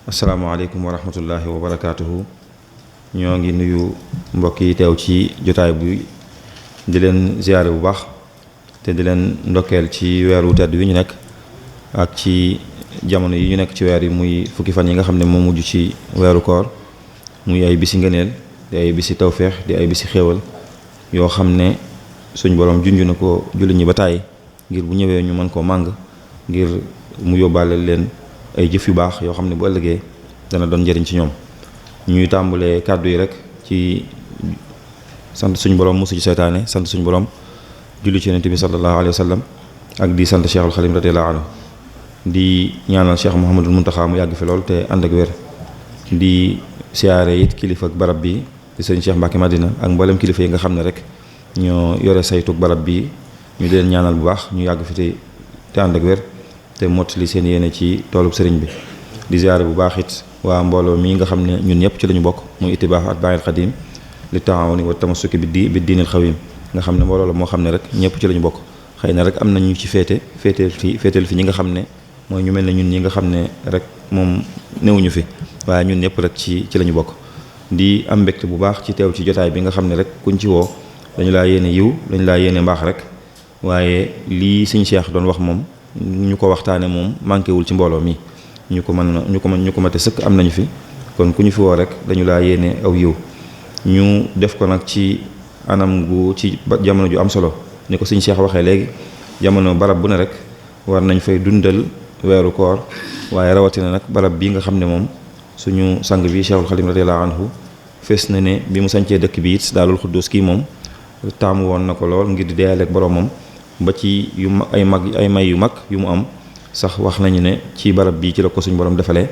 asalaamaaleykum wa rahmatullahi wa barakaatuhu. ñoo ngi nuyu mbokk yi teew ci jotaay bi di leen ziyaare bu baax te di leen ndokkeel ci weeru tedd wi ñu nekk ak ci jamono yi ñu nekk ci weer yi muy fukki fan yi nga xam ne moo mujj ci weeru koor muy ay bisi ngëneel di ay bisi tawféex di ay bisi xéewal yoo xam ne suñ borom junj na ko jullit ñi ba tàyyi ngir bu ñëwee ñu mën koo màng ngir mu yóbbaale leen ay jëf yu baax yoo xam ne bu ëllëgee dana doon njëriñ ci ñoom. ñuy tàmbalee kàddu yi rek ci sant suñu borom musu ci seytaane sant suñu borom julli ci yonent bi sallallahu alayhi wa sallam ak di sant Cheikhul Xadim radiyallahu anhu di ñaanal Cheikh Mouhamadul Muntaxa mu yàgg fi lool te ànd ak wér di siyaare it kilifa ak barab bi di sëñ Cheikh Mbacke Madina ak mboolem kilifa yi nga xam ne rek ñoo yore saytug barab bi ñu di leen ñaanal bu baax ñu yàgg fi te ànd ak wér te mottali seen yéene ci toolub sëriñ bi di ziare bu baax it waa mbooloo mii nga xam ne ñun ñëpp ci la ñu bokk muy itibaax atbaa'il xadim li taawuni wa tamassuki bi diinil xawim nga xam ne mbooloo la moo xam ne rek ñëpp ci la ñu bokk xëy na rek am na ñu ci féeteel fi ñi nga xam ne mooy ñu mel ne ñun ñi nga xam ne rek moom newuñu fi waaye ñun ñëpp rek ci la ñu bokk di am mbégte bu baax ci teew ci jotaay bi nga xam ne rek kuñ ci woo dañu laa yéene yiw dañu laa yéene mbaax rek waaye lii Sëñ Cheikh doon wax moom ñu ko waxtaane moom manqué wul ci mbooloo mi ñu ko mate sëkk am nañu fi kon ku ñu fi woo rek dañu laa yéene aw yiw ñu def ko nag ci anam gu ci jamono ju am solo ni ko Sëñ Cheikh waxee léegi jamono barab bu ne rek war nañ fay dundal weeru koor waaye rawatina nag barab bii nga xam ne moom suñu sang bi Cheikhul Khadim radiyallahu anhu fees na ne bi mu sañcee dëkk bi it Daarul Xuddus kii moom taamu woon na ko lool ngir di deeyaleeg boromam ba ci ay may yu mag yu mu am sax wax nañu ne ci barab bii ci la ko suñu borom defalee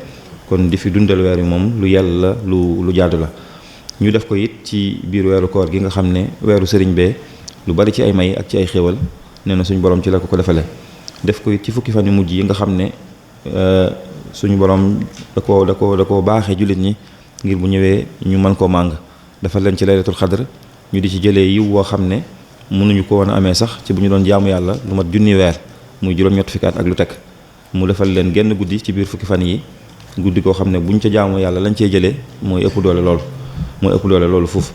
kon di fi dundal weer yi moom lu yàlla lu jaadu la ñu def ko it ci biir weeru koor gi nga xam ne weeru sëriñ bee lu bari ci ay may ak ci ay xéwal nee na suñu borom ci la ko defalee def ko it ci fukki fan yu mujj yi nga xam ne suñu borom da koo baaxee jullit ñi ngir bu ñëwee ñu mën koo màng dafa leen ci laylatul xadr ñu di ci jëlee yiw woo xam ne mënuñu ko woon a amee sax ci bu ñu doon jaamu yàlla lu mat junni weer muy juróom-ñett fukki at ak lu teg mu defal leen genn guddi ci biir fukki fan yi guddi koo xam ne buñ ca jaamu yàlla lañ cee jëlee mooy ëpp doole loolu foofu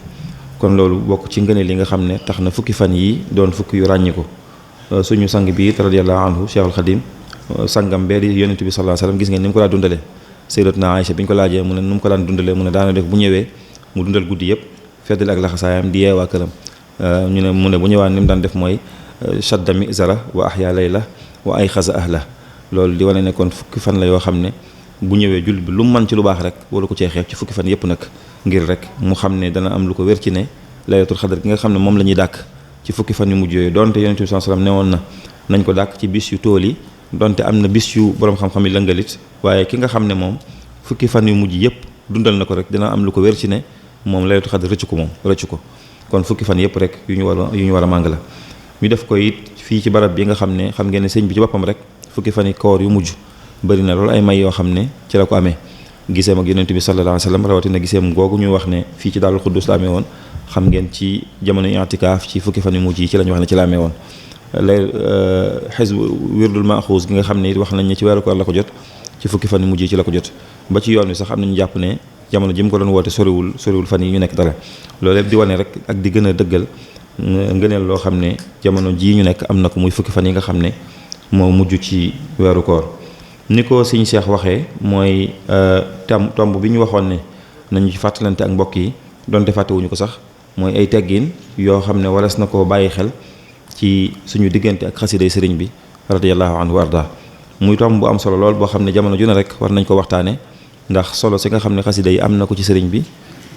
kon loolu bokk ci ngëneel li nga xam ne tax na fukki fan yi doon fukki yu ràññi ko suñu sang bi radiyallahu anhu Cheikhul Khadim sangam bee di yonent bi sallallahu alayhi wasallam gis ngeen ni mu ko daan dundalee sayyidatuna Aïcha bi ñu ko laajee mu ne nu mu ko daan dundalee mu ne daana def bu ñëwee mu dundal guddi yëpp feddali ak laxasaayam di yeewaa këram mu ne bu ñëwaan ni mu daan def mooy shadda mizara wa ahya layla wa ay xasa ahla loolu di wane ne kon fukki fan la yoo xam ne bu ñëwee jullit bi lu mu mën ci lu baax rek wala ko cee xeeb ci fukki fan yëpp nag ngir rek mu xam ne dana am lu ko wér ci ne laylatul xadar gi nga xam ne moom la ñuy dàkk ci fukki fan yu mujj yooyu donte yonent bi sallallahu alayhi wasallam ne woon na nañ ko dàkk ci bis yu tool yi donte am na bis yu borom xam-xam yi lëngalit waaye ki nga xam ne moom fukki fan yu mujj yëpp dundal na ko rek dina am lu ko wér ci ne moom laylatul xadar rëccu ko kon fukki fan yëpp rek yu ñu war a màng la ñu def ko it fii ci barab bi nga xam ne xam ngeen ne sëñ bi ci boppam rek fukki fan yi koor yu mujj bëri na loolu ay may yoo xam ne ci la ko amee giseem ak yonent bi sallallahu alayhi wasallam rawatina giseem googu ñu wax ne fii ci Daarul Xuddus la amee woon xam ngeen ci jamono i'tikaaf ci fukki fan yu mujj yi ci la ñu wax ne ci la amee woon lay xisb wirdul maxuus gi nga xam ne it wax nañ ne ci weeru koor la ko jot ci fukki fan yu mujj yi ci la ko jot ba ci yoon wi sax am nañu jàpp ne jamono ji mu ko doon woote soriwul fan yi ñu nekk dara loolu lépp di wane rek ak di gën a dëggal ngëneel loo xam ne jamono jii ñu nekk am na ko muy fukki fan yi nga xam ne moo mujj ci weeru koor ni ko Sëñ Cheikh waxee mooy tomb bi ñu waxoon ne nañu ci fàttalante ak mbokk yi donte fàttewuñu ko sax mooy ay teggin yoo xam ne waras na koo bàyyi xel ci suñu diggante ak xasiday sëriñ bi radiyallahu anhu warda muy tomb bu am solo lool boo xam ne jamono ju ne rek war nañ ko waxtaane ndax solo si nga xam ne xasida yi am na ko ci sëriñ bi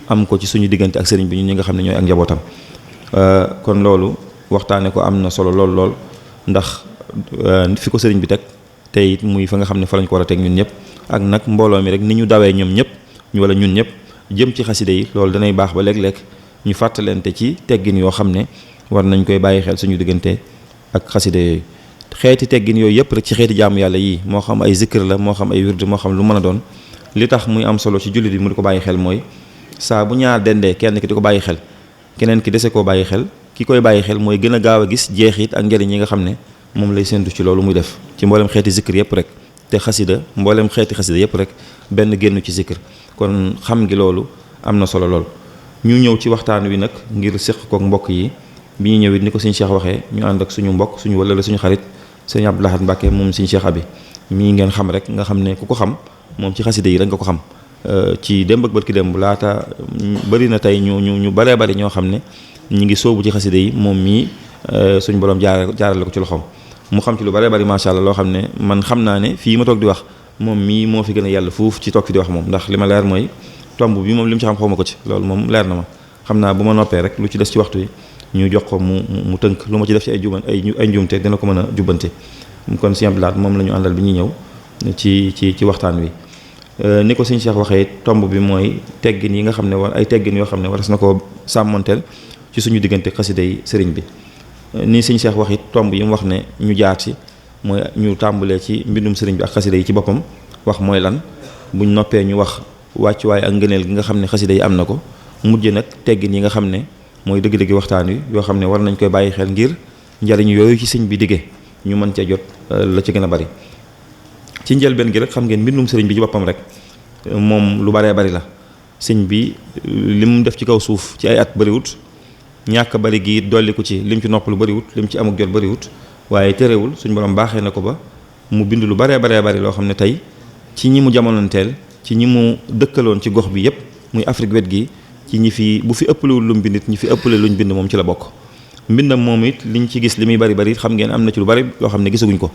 am ko ci suñu diggante ak sëriñ bi ñun ñi nga xam ne ñooy ak njabootam kon loolu waxtaane ko am na solo lool ndax fi ko sëriñ bi teg te it muy fa nga xam ne fa lañ ko war a teg ñun ñëpp ak nag mbooloo mi rek ni ñu dawee ñoom ñëpp wala ñun ñëpp jëm ci xasida yi loolu danay baax ba léeg-léeg ñu fàttalente ci teggin yoo xam ne war nañ koy bàyyi xel suñu diggante ak xasida yooyu xeeti teggin yooyu yëpp rek ci xeeti jaamu yàlla yii moo xam ay zikr la moo xam ay wird moo xam lu mën a doon li tax muy am solo ci jullit bi mu di ko bàyyi xel mooy saa bu ñaar dendee kenn ki di ko bàyyi xel keneen ki dese koo bàyyi xel ki koy bàyyi xel mooy gën a gaaw a gis jeexit ak njëriñ yi nga xam ne moom lay séntu ci loolu muy def ci mboolem xeeti zikr yëpp rek te xasida mboolem xeeti xasida yëpp rek benn génn ci zikr kon xam gi loolu am na solo lool. ñu ñëw ci waxtaan wi nag ngir séq kook mbokk yi bi ñu ñëwit ni ko sëñ Cheikh waxee ñu ànd ak suñu mbokk suñu wala suñu xarit sëñ Abdou Lahad Mbacké moom sëñ Cheikh Abi mii ngeen xam rek nga xam ne ku ko xam moom ci xasida yi rek nga ko xam ci démb ak bërki démb laata bëri na tey ñu baree bari ñoo xam ne ñu ngi sóobu ci xasida yi moom mii suñu borom jaarale ko ci loxoom mu xam ci lu baree bari macha allah loo xam ne man xam naa ne fii ma toog di wax moom mii moo fi gën a yàlla fuuf ci toog fi di wax moom ndax li ma leer mooy tomb bi moom li mu ci xam xaw ma ko ci loolu moom leer na ma xam naa bu ma noppee rek lu ci des ci waxtu yi ñu jox ko mu tënk lu ma ci def ci ay njuumte dina ko mën a jubbante kon sëñ Abdou Lahad moom la ñu àndal bi ñuy ñëw ci waxtaan wi ni ko sëñ Cheikh waxee tomb bi mooy teggin yi nga xam ne war ay teggin yoo xam ne waras na koo sàmmonteel ci suñu diggante xasida yi sëriñ bi ni sëñ Cheikh wax it tomb yi mu wax ne ñu jaar ci mooy ñu tàmbalee ci mbindum sëriñ bi ak xasida yi ci boppam wax mooy lan buñ noppee ñu wax wàccuwaay ak ngëneel gi nga xam ne xasida yi am na ko mujj nag teggin yi nga xam ne mooy dëgg-dëgg waxtaan wi yoo xam ne war nañ koy bàyyi xel ngir njariñ yooyu ci sëñ bi diggee ñu mën cee jot la ci gën a bari ci njëlbeen gi rek xam ngeen mbindum sëriñ bi ci boppam rek moom lu baree bari la sëñ bi li mu def ci kaw suuf ci ay at bariwut ñàkk bari gi dolliku ci lim ci noppalu bariwut lim ci amuk jot bariwut waaye terewul suñ borom baaxee na ko ba mu bind lu baree bari loo xam ne tey ci ñi mu jamonoonteel ci ñi mu dëkkaloon ci gox bi yépp muy Afrique wet gi ci ñi fi bu fi ëppalewul lu mu bind it ñi fi ëppale luñ bind moom ci la bokk mbindam moom it liñ ci gis li muy bari xam ngeen am na ci lu bari loo xam ne gisaguñ ko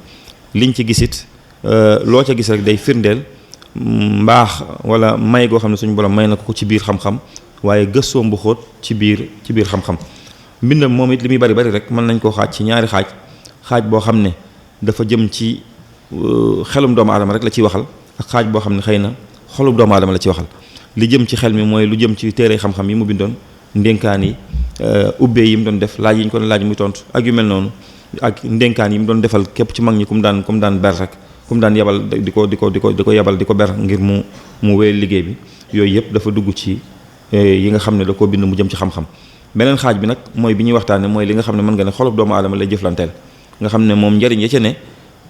liñ ci gis it loo ca gis rek day firndeel mbaax wala may goo xam ne suñu borom may na ko ci biir xam-xam waaye gëstoom bu xóot ci biir xam-xam mbindam moom it li muy bari rek mën nañ koo xaaj ci ñaari xaaj boo xam ne dafa jëm ci xelum doomu aadama rek la ciy waxal ak xaaj boo xam ne xëy na xolub doomu aadama la ci waxal li jëm ci xel mi mooy lu jëm ci téere xam-xam yi mu bindoon ndénkaan yi ubbee yi mu doon def laaj yi ñu ko laaj muy tontu ak yu mel noonu ak ndénkaan yi mu doon defal képp ci mag ñi ku mu daan ber rek ku mu daan yebal di ko yebal di ko ber ngir mu wéyal liggéey bi yooyu yëpp dafa dugg ci yi nga xam ne da koo bind mu jëm ci xam-xam beneen xaaj bi nag mooy bi ñuy waxtaane mooy li nga xam ne mën nga ne xolub doomu aadama lay jëflanteel nga xam ne moom njariñ ya ca ne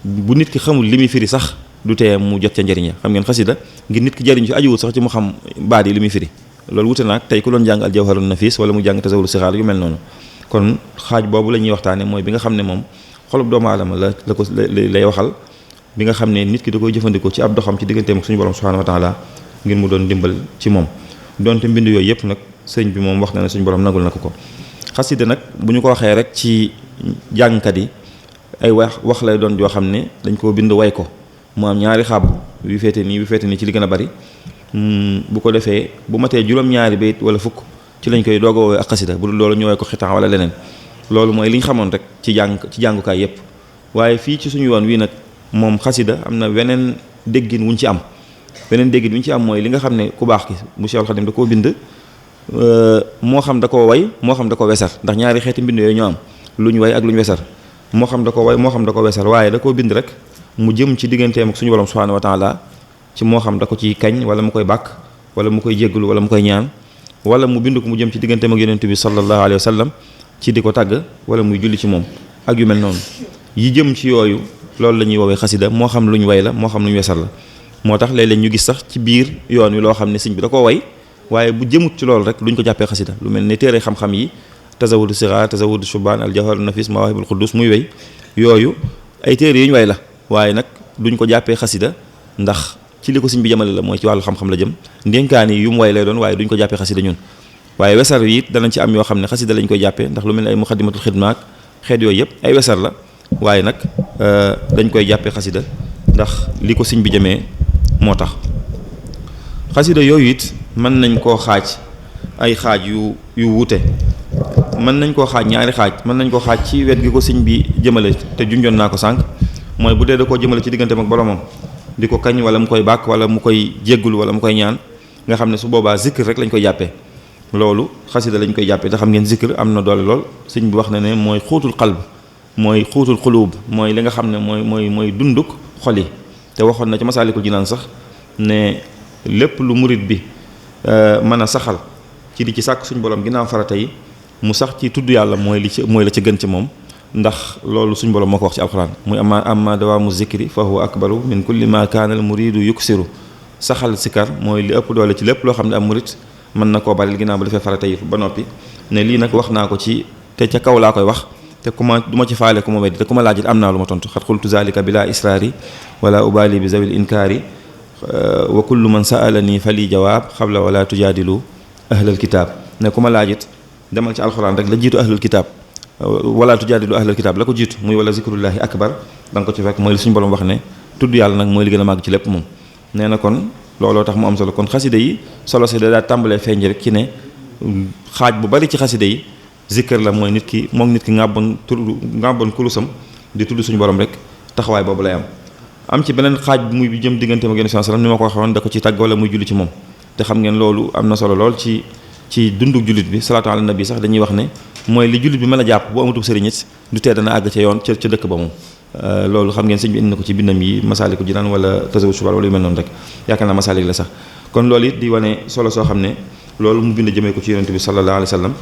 bu nit ki xamul li muy firi sax du tee mu jot ca njëriñ ya xam ngeen xasida ngir nit ki jariñ ci ajuwul sax ci mu xam baat yi li muy firi loolu wute naag tey ku doon jàng al jawharun nafis wala mu jàng tasawul sixaar yu mel noonu kon xaaj boobu la ñuy waxtaane mooy bi nga xam ne moom xolub doomu aadama la ko lay waxal bi nga xam ne nit ki da koy jëfandikoo ci ab doxam ci digganteem ak suñu borom subhanahu wa taala ngir mu doon dimbal ci moom donte mbind yooyu yëpp nag sëñ bi moom wax na ne suñu borom nagul na ko xasida nag bu ñu ko waxee rek ci jàngkat yi ay wax lay doon joo xam ne dañ koo bind way ko mu am ñaari xaab yu féete nii ci li gën a bari bu ko defee bu matee juróom-ñaari bayit wala fukk ci lañ koy doog a woowee ak xasida bu dul loolu ñu woowee ko xitaan wala leneen loolu mooy li ñu xamoon rek ci jàngukaay yépp waaye fii ci suñu yoon wii nag moom xasida am na weneen déggin wuñ ci am mooy li nga xam ne ku baax ki bu Cheikhul Khadim da koo bind moo xam da koo way moo xam da ko wesar ndax ñaari xeeti mbind yooyu ñoo am lu ñu way ak lu ñu wesar moo xam da ko way moo xam da ko wesar waaye da koo bind rek mu jëm ci digganteem ak suñu borom subhanahu wa taala ci moo xam da ko ciy kañ wala mu koy bàkk wala mu koy jégglu wala mu koy ñaan wala mu bind ko mu jëm ci digganteem ak yonent bi sallallahu alayhi wa sallam ci di ko tàgg wala muy julli ci moom ak yu mel noonu yi jëm ci yooyu loolu la ñuy woowee xasida moo xam lu ñu way la moo xam lu ñu wesar la moo tax léeg-léeg ñu gis sax ci biir yoon wi loo xam ne sëñ bi da koo way waaye bu jëmut ci loolu rek luñ ko jàppee xasida lu mel ne téere xam-xam yi tazawudu sigaar tazawudu shubaan al jawharu nafis mawaahibul quddus muy wey yooyu ay téere yu ñu way la waaye nag duñ ko jàppee xasida ndax ci li ko sëñ bi jamale la mooy ci wàllu xam-xam la jëm ndénkaan yi yu mu way lay doon waaye duñ ko jàppee xasida ñun waaye wesar yi it danañ ci am yoo xam ne xasida lañ koy jàppee ndax lu mel ne ay muxaddimatul xidmaak xeet yooyu yëpp ay wesar la waaye nag dañ koy jàppee xasida ndax li ko sëñ bi jamee moo tax xasida yooyu it mën nañ koo xaaj ay xaaj yu wuute mën nañ koo xaaj ñaari xaaj mën nañ koo xaaj ci wet gi ko sëñ bi jëmale te junjoon naa ko sànq mooy bu dee da koo jëmale ci digganteem ak boromam di ko kañ wala mu koy bàkk wala mu koy jéggul wala mu koy ñaan nga xam ne su boobaa zikr rek lañ koy jàppee loolu xasida lañ koy jàppee te xam ngeen zikr am na doole lool sëñ bi wax na ne mooy xuutul qalb mooy xuutul xuluub mooy li nga xam ne mooy dunduk xol yi te waxoon na ci masaalikul jinaan sax ne lépp lu murit bi mën a saxal ci di ci sàkk suñ borom ginnaaw farata yi mu sax ci tudd yàlla mooy la ci gën ci moom ndax loolu suñ borom moo ko wax ci alxuraan muy amma dawaamu zikri fa huwa akbaru min kulli ma kaana al muridu yuksiru saxal sikar mooy li ëpp doole ci lépp loo xam ne am murit mën na koo baril ginnaaw bu defee farata yi ba noppi ne lii nag wax naa ko ci te ca kaw laa koy wax te ku ma du ma ci faale ku ma weddi te ku ma laajit am naa lu ma tontu xat xultu zalika bila israari wala ubali bi zawil inkaari wa kullu man sa'alani fali jawaab xabla wala tujaadilu ahlal kitaab ne ku ma laajit demal ci alxuraan rek la jiitu ahlul kitaab wala tujaadilu ahlal kitaab la ko jiitu muy wala zikrullahi akbar da nga ko ci fekk mooy li suñu borom wax ne tudd yàlla nag mooy li gën a màgg ci lépp moom nee na kon looloo tax mu am solo kon xasida yi solo si daa tàmbalee feeñ rek ci ne xaaj bu bari ci xasida yi zikkër la mooy nit ki moom nit ki ngàbboon kurusam di tudd suñu borom rek taxawaay boobu lay am ci beneen xaaj bi muy bi jëm diggante ma gën a sallam ni ma ko waxoon da ko ci tàgg wala muy julli ci moom te xam ngeen loolu am na solo lool ci dundu jullit bi salaatu ala nabi sax dañuy wax ne mooy li jullit bi mën a jàpp bu amatub sëriñ it du tee dana àgg ca yoon ca dëkk ba moom loolu xam ngeen sëñ bi indi na ko ci bindam yi Masaalikul Jinaan wala Tasawwudu Subaan wala yu mel noonu rek yaakaar naa masaalik la sax kon loolu it di wane solo soo xam ne loolu mu bind jëmee ko ci yonent bi sallallahu alayhi wa sallam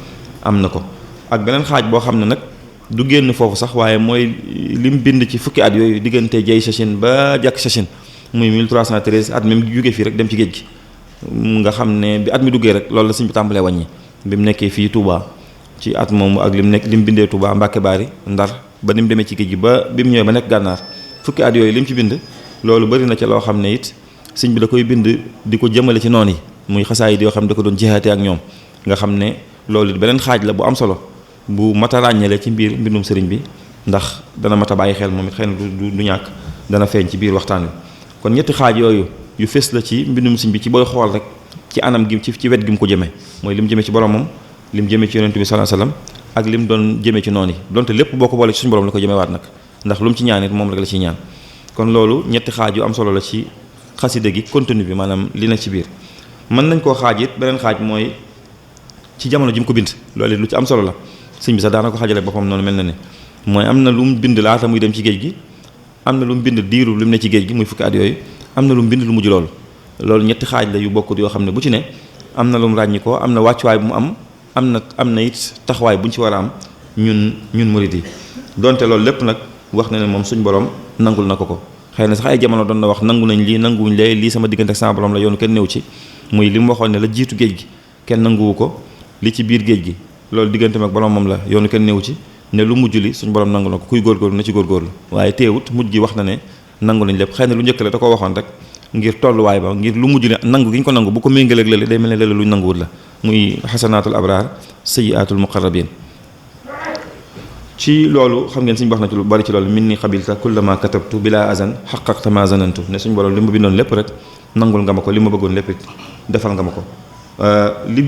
am na ko ak beneen xaaj boo xam ne nag du génn foofu sax waaye mooy lim bind ci fukki at yooyu diggante jay sachin ba jàkk sachin muy 1313 at mi jógee fii rek dem ci géej gi nga xam ne bi at mi duggee rek loolu la sëñ bi tàmbalee wàññi bi mu nekkee fii Touba ci at moomu ak lim bindee Touba Mbàkke Baari Ndar ba ni mu demee ci géej gi ba bi mu ñëwee ba nekk gànnaar fukki at yooyu lim ci bind loolu bari na ca loo xam ne it sëñ bi da koy bind di ko jëmale ci noon yi muy xasaayid yoo xam ne da ko doon jihaate ak ñoom nga xam ne loolu it beneen xaaj la bu am solo bu mat a ràññale ci biir mbindum sëriñ bi ndax dana mat a bàyyi xel moom it xëy na du ñàkk dana feeñ ci biir waxtaan wi kon ñetti xaaj yooyu yu fés la ci mbindum sëriñ bi ci booy xool rek ci anam gi ci wet gi mu ko jëmee mooy lim jëmee ci boromam lim jëmee ci yonent bi sallallahu alayhi wasallam ak lim doon jëmee ci noonu yi donte lépp boo ko boole ci suñu borom la ko jëmee waat nag ndax lu mu ci ñaan it moom rek la ciy ñaan kon loolu ñetti xaaj yu am solo la ci xasida gi contenu bi maanaam li na ci biir mën nañ koo xaaj it beneen xaaj mooy ci jamono ji mu ko bind loolu it lu ci am solo la sëñ bi sax daana ko xaajale boppam noonu mel na ne mooy am na lu mu bind laata muy dem ci géej gi am na lu mu bind diiru lu mu ne ci géej gi muy fukki at yooyu am na lu mu bind lu mujj loolu ñetti xaaj la yu bokkut yoo xam ne bu ci ne am na lu mu ràññi ko am na wàccuwaay bu mu am na it taxawaay bu ñu ci war a am ñun murid yi donte loolu lépp nag wax na ne moom suñ borom nangul na ko xëy na sax ay jamono doon na wax nangu nañ lii nanguwuñ lee lii sama diggante ak sama borom la yoonu kenn néew ci muy li mu waxoon ne la jiitu géej gi kenn nanguwu ko li ci biir géej gi loolu diggante ak borom moom la yoonu kenn néew ci ne lu mujj li suñu borom nangu na ko kuy góorgóorlu na ci góorgóorlu waaye teewut mujj gi wax na ne nangu nañ lépp xëy na lu njëkk la da ko waxoon rek ngir tolluwaay ba ngir lu mujj li nangu gi ñu ko nangu bu ko méngaleeg lële day mel ne lële luñ nanguwut la muy xasanaatul abraar sayyiaatul muqarrabin ci loolu xam ngeen suñu wax na ci lu bari ci loolu min ni xabilta kullama katabtu bila azan xaqaqta ma zanantu ne suñu borom li ma bindoon lépp rek nangul nga ma ko li ma bëggoon lépp defal nga ma ko li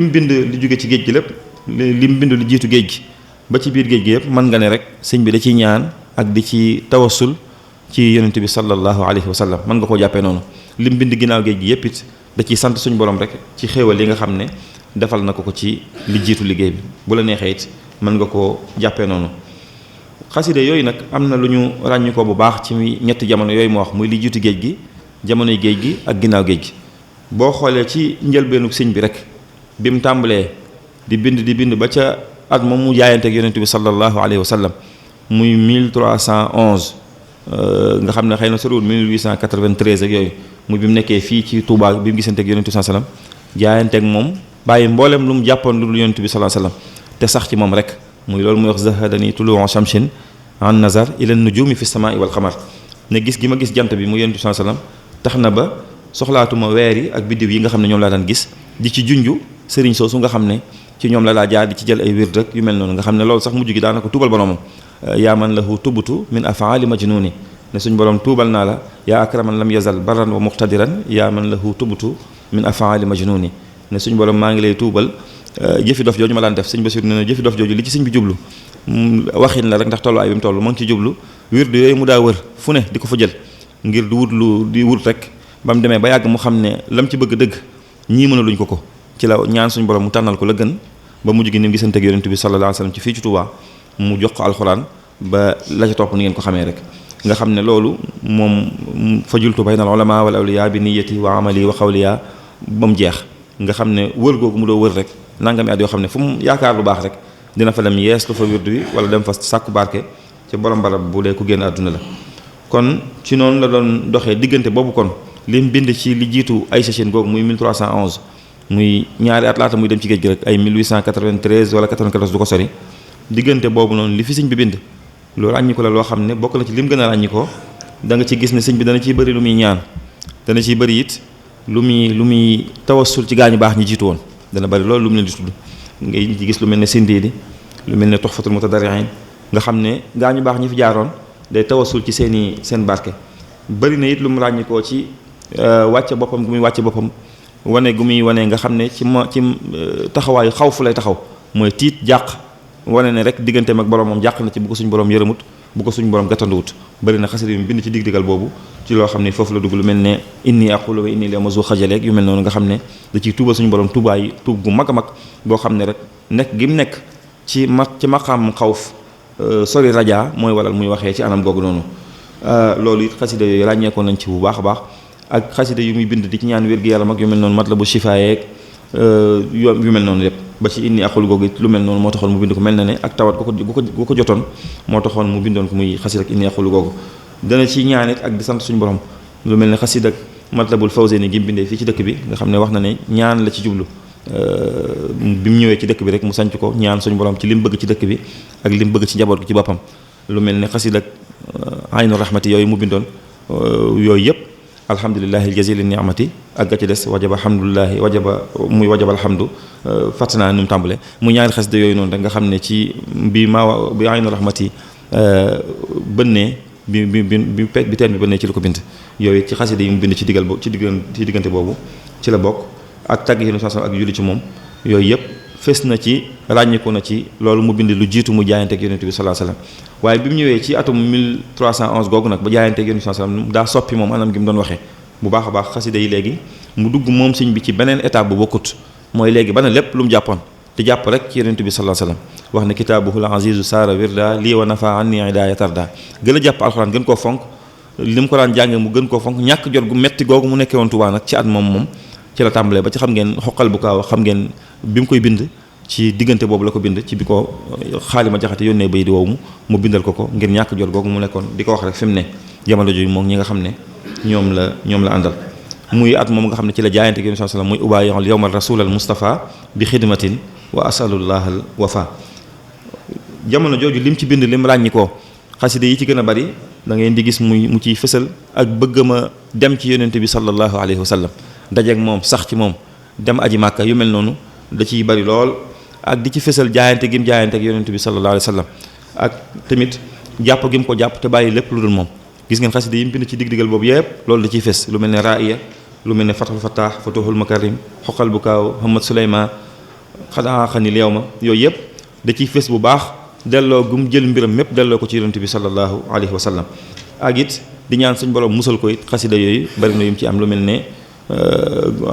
mu bind li jóge ci géej gi lépp li mu bind li jiitu géej gi ba ci biir géej gi yëpp mën nga ne rek sëñ bi da ciy ñaan ak di ci tawassul ci yonent bi sallallahu alayhi wa sallam mën nga koo jàppee noonu li mu bind ginnaaw géej gi yëpp it da ciy sant suñu borom rek ci xéewal yi nga xam ne defal na ko ci li jiitu liggéey bi bu la neexee it mën nga koo jàppee noonu xaside yooyu nag am na lu ñu ràññi ko bu baax ci ñetti jamono yooyu mu wax muy li jiitu géej gi jamonoy géej gi ak ginnaaw géej gi boo xoolee ci njëlbeenu sëñ bi rek bi mu tàmbalee di bind ba ca at moom mu jaayanteeg yonent bi sallallahu alayhi wa sallam muy 1311 nga xam ne xëy na soriwul 1893 ak yooyu muy bi mu nekkee fii ci Touba bi mu gisanteeg yonent bi sallallahu alayhi wa sallam jaayanteeg moom bàyyi mboolem lu mu jàppoon lu dul yonent bi sallallahu alayhi wa sallam te sax ci moom rek muy loolu muy wax zahadani tuluu shamsin an nazar ila nujumi fi samai wal xamar ne gis gi ma gis jant bi mu yonent bi sallallahu alayhi wa sallam tax na ba soxlaatuma weer yi ak biddiw yi nga xam ne ñoom laa daan gis di ci junju sëriñ soosu nga xam ne ci ñoom la laa jaar di ci jël ay wird rek yu mel noonu nga xam ne loolu sax mujj gi daanaka tuubal boromam yaa man lahu tubutu min afaali majnuni ne suñ borom tuubal naa la yaa akraman lam yazal barran wa muqtadiran yaa man lahu tubutu min afaali majnuni ne suñ borom maa ngi lay tuubal jëfi dof jooju ma daan def sëñ Basiru ne jëfi dof jooju li ci sëñ bi jublu waxin la rek ndax tolluwaay bi mu toll ma ngi ci jublu wird yooyu mu daa wër fu ne di ko fa jël ngir di wut rek ba mu demee ba yàgg mu xam ne lam ci bëgg dëgg ñii mën a luñ ko ci la ñaan suñu borom mu tànnal ko la gën ba mujj gi ni mu gisanteeg yonent bi sallallahu alayhi wasallam ci fii ci Touba mu jox ko alxuraan ba la ca topp ni ngeen ko xamee rek nga xam ne loolu moom fajultu bayna al ulama wal awliya bi niyyati wa amali wa xawliya ba mu jeex nga xam ne wër googu mu doo wër rek nangami at yoo xam ne fu mu yaakaar lu baax rek dina fa dem yees lu fa wirdu wi wala dem fa sàkku barke ci borom barab bu dee ku génn àdduna la kon ci noonu la doon doxee diggante boobu kon lim bind ci li jiitu ay sachin googu muy 1311 muy ñaari at laata muy dem ci géej gi rek ay 1893 wala 94 du ko sori diggante boobu noonu li fi sëñ bi bind loolu ràññi ko la loo xam ne bokk na ci lim gën a ràññi ko da nga ci gis ne sëñ bi dana ciy bëri lu muy ñaan dana ciy bëri it lu muy tawassul ci gaañu baax ñi jiitu woon dana bëri loolu lu mu leen di tudd ngay ci gis lu mel ne Sindiidi lu mel ne Tuhfatul Mutadarri'in nga xam ne gaañu baax ñi fi jaaroon day tawassul ci seen barke bëri na it lu mu ràññi koo ci wàcce boppam gu muy wàcce boppam wane gu muy wane nga xam ne ci taxawaayu xaw fu lay taxaw mooy tiit jàq wane ne rek digganteem ak borom moom jàq na ci bu ko suñ borom yërëmut bu ko suñ borom gàttanduwut bëri na xasida yu bind ci dig-digal boobu ci loo xam ne foofu la dugg lu mel ne inni aqulu wa inni la mazu xajaleeg yu mel noonu nga xam ne da ciy tuubal suñu borom tuubaay tuub gu mag a mag boo xam ne rek nekk gi mu nekk ci maqaam xawf sori raja mooy waral muy waxee ci anam googu noonu loolu it xasida yooyu ràññeekoon nañ ci bu baax a baax ak xasida yu muy bind di ci ñaan wér-gu-yaram ak yu mel noonu matlabu shifaayeeg yu mel noonu lépp ba ci inni aqulu googu it lu mel noonu moo taxoon mu bind ko mel na ne ak tawat gu ko jotoon moo taxoon mu bindoon ko muy xasida ak inni aqulu googu dana ci ñaan it ak di sant suñu borom lu mel ne xasida ak matlabul fawzayni gi mu bindee fii ci dëkk bi nga xam ne wax na ne ñaan la ci jublu bi mu ñëwee ci dëkk bi rek mu sanc ko ñaan suñu borom ci li mu bëgg ci dëkk bi ak li mu bëgg ci njaboot gi ci boppam lu mel ne xasida ak aynu rahmati yooyu mu bindoon yooyu yëpp alhamdulillahi aljazili ni'mati ak ga ci des wajaba alhamdulillahi wajaba alhamdu fàtt naa nu mu tàmbale mu ñaari xasida yooyu noonu rek nga xam ne ci bi aynu rahmati bënnee bi teen bi bënnee ci la ko bind yooyu ci xasida yi mu bind ci diggante boobu ci la bokk ak tagg yi ak julli ci moom yooyu yëpp fes na ci ràññiku na ci loolu mu bind lu jiitu mu jaayante ak yonent bi sallallahu alayhi wasallam waaye bi mu ñëwee ci atum 1311 googu nag ba jaayante ak yonent bi sallallahu alayhi wasallam daa soppi moom anam gi mu doon waxee bu baax a baax xasida yi léegi mu dugg moom sëñ bi ci beneen étape bu bokkut mooy léegi ba na lépp lu mu jàppoon te jàpp rek ci yonent bi sallallahu alayhi wasallam wax ne kitaabuhul azizu saara wirda lii wa nafa anni idaaya tarda gën a jàpp alxuraan gën koo fonk li mu ko daan jànge mu gën koo fonk ñàkk jot gu metti googu mu nekkee woon Tuubaa nag ci at moom ci la tàmbalee ba ci xam ngeen xoqal bu kaaw xam ngeen bi mu koy bind ci diggante boobu la ko bind ci bi ko Xaalima Jaxate yónnee bay di woowu mu bindal ko ngir ñàkk jot googu mu nekkoon di ko wax rek fi mu ne jamono jooju moom ñi nga xam ne ñoom la àndal muy at moom nga xam ne ci la jaayante ak Yonent bi sallallahu alayhi wasallam muy ubaayil yawmal rasulal Mustafa bi xidmatin wa asalullah al wafa jamono jooju lim ci bind lim ràññi ko xasida yi ci gën a bari da ngeen di gis mu ciy fësal ak bëgg ma dem ci Yonent bi sallallahu alayhi wasallam dajeeg moom sax ci moom dem aji màkka yu mel noonu da ciy bari lool ak di ci fësal jaayante gim jaayante ak yonent bi sallallahu alayhi wa sallam ak tamit jàpp gim ko jàpp te bàyyi lépp lu dul moom gis ngeen xasida yi mu bind ci dig-digal boobu yëpp loolu da ciy fës lu mel ne raaya lu mel ne fathul fattah futuhul makarim xoqal bu kaaw Muhammad Suleyman xadaa xanil yawma yooyu yëpp da ciy fës bu baax delloo gum jël mbiram mépp delloo ko ci yonent bi sallallahu alayhi wa sallam ak it di ñaan suñ borom musal ko it xasida yooyu bari na yu mu ci am lu mel ne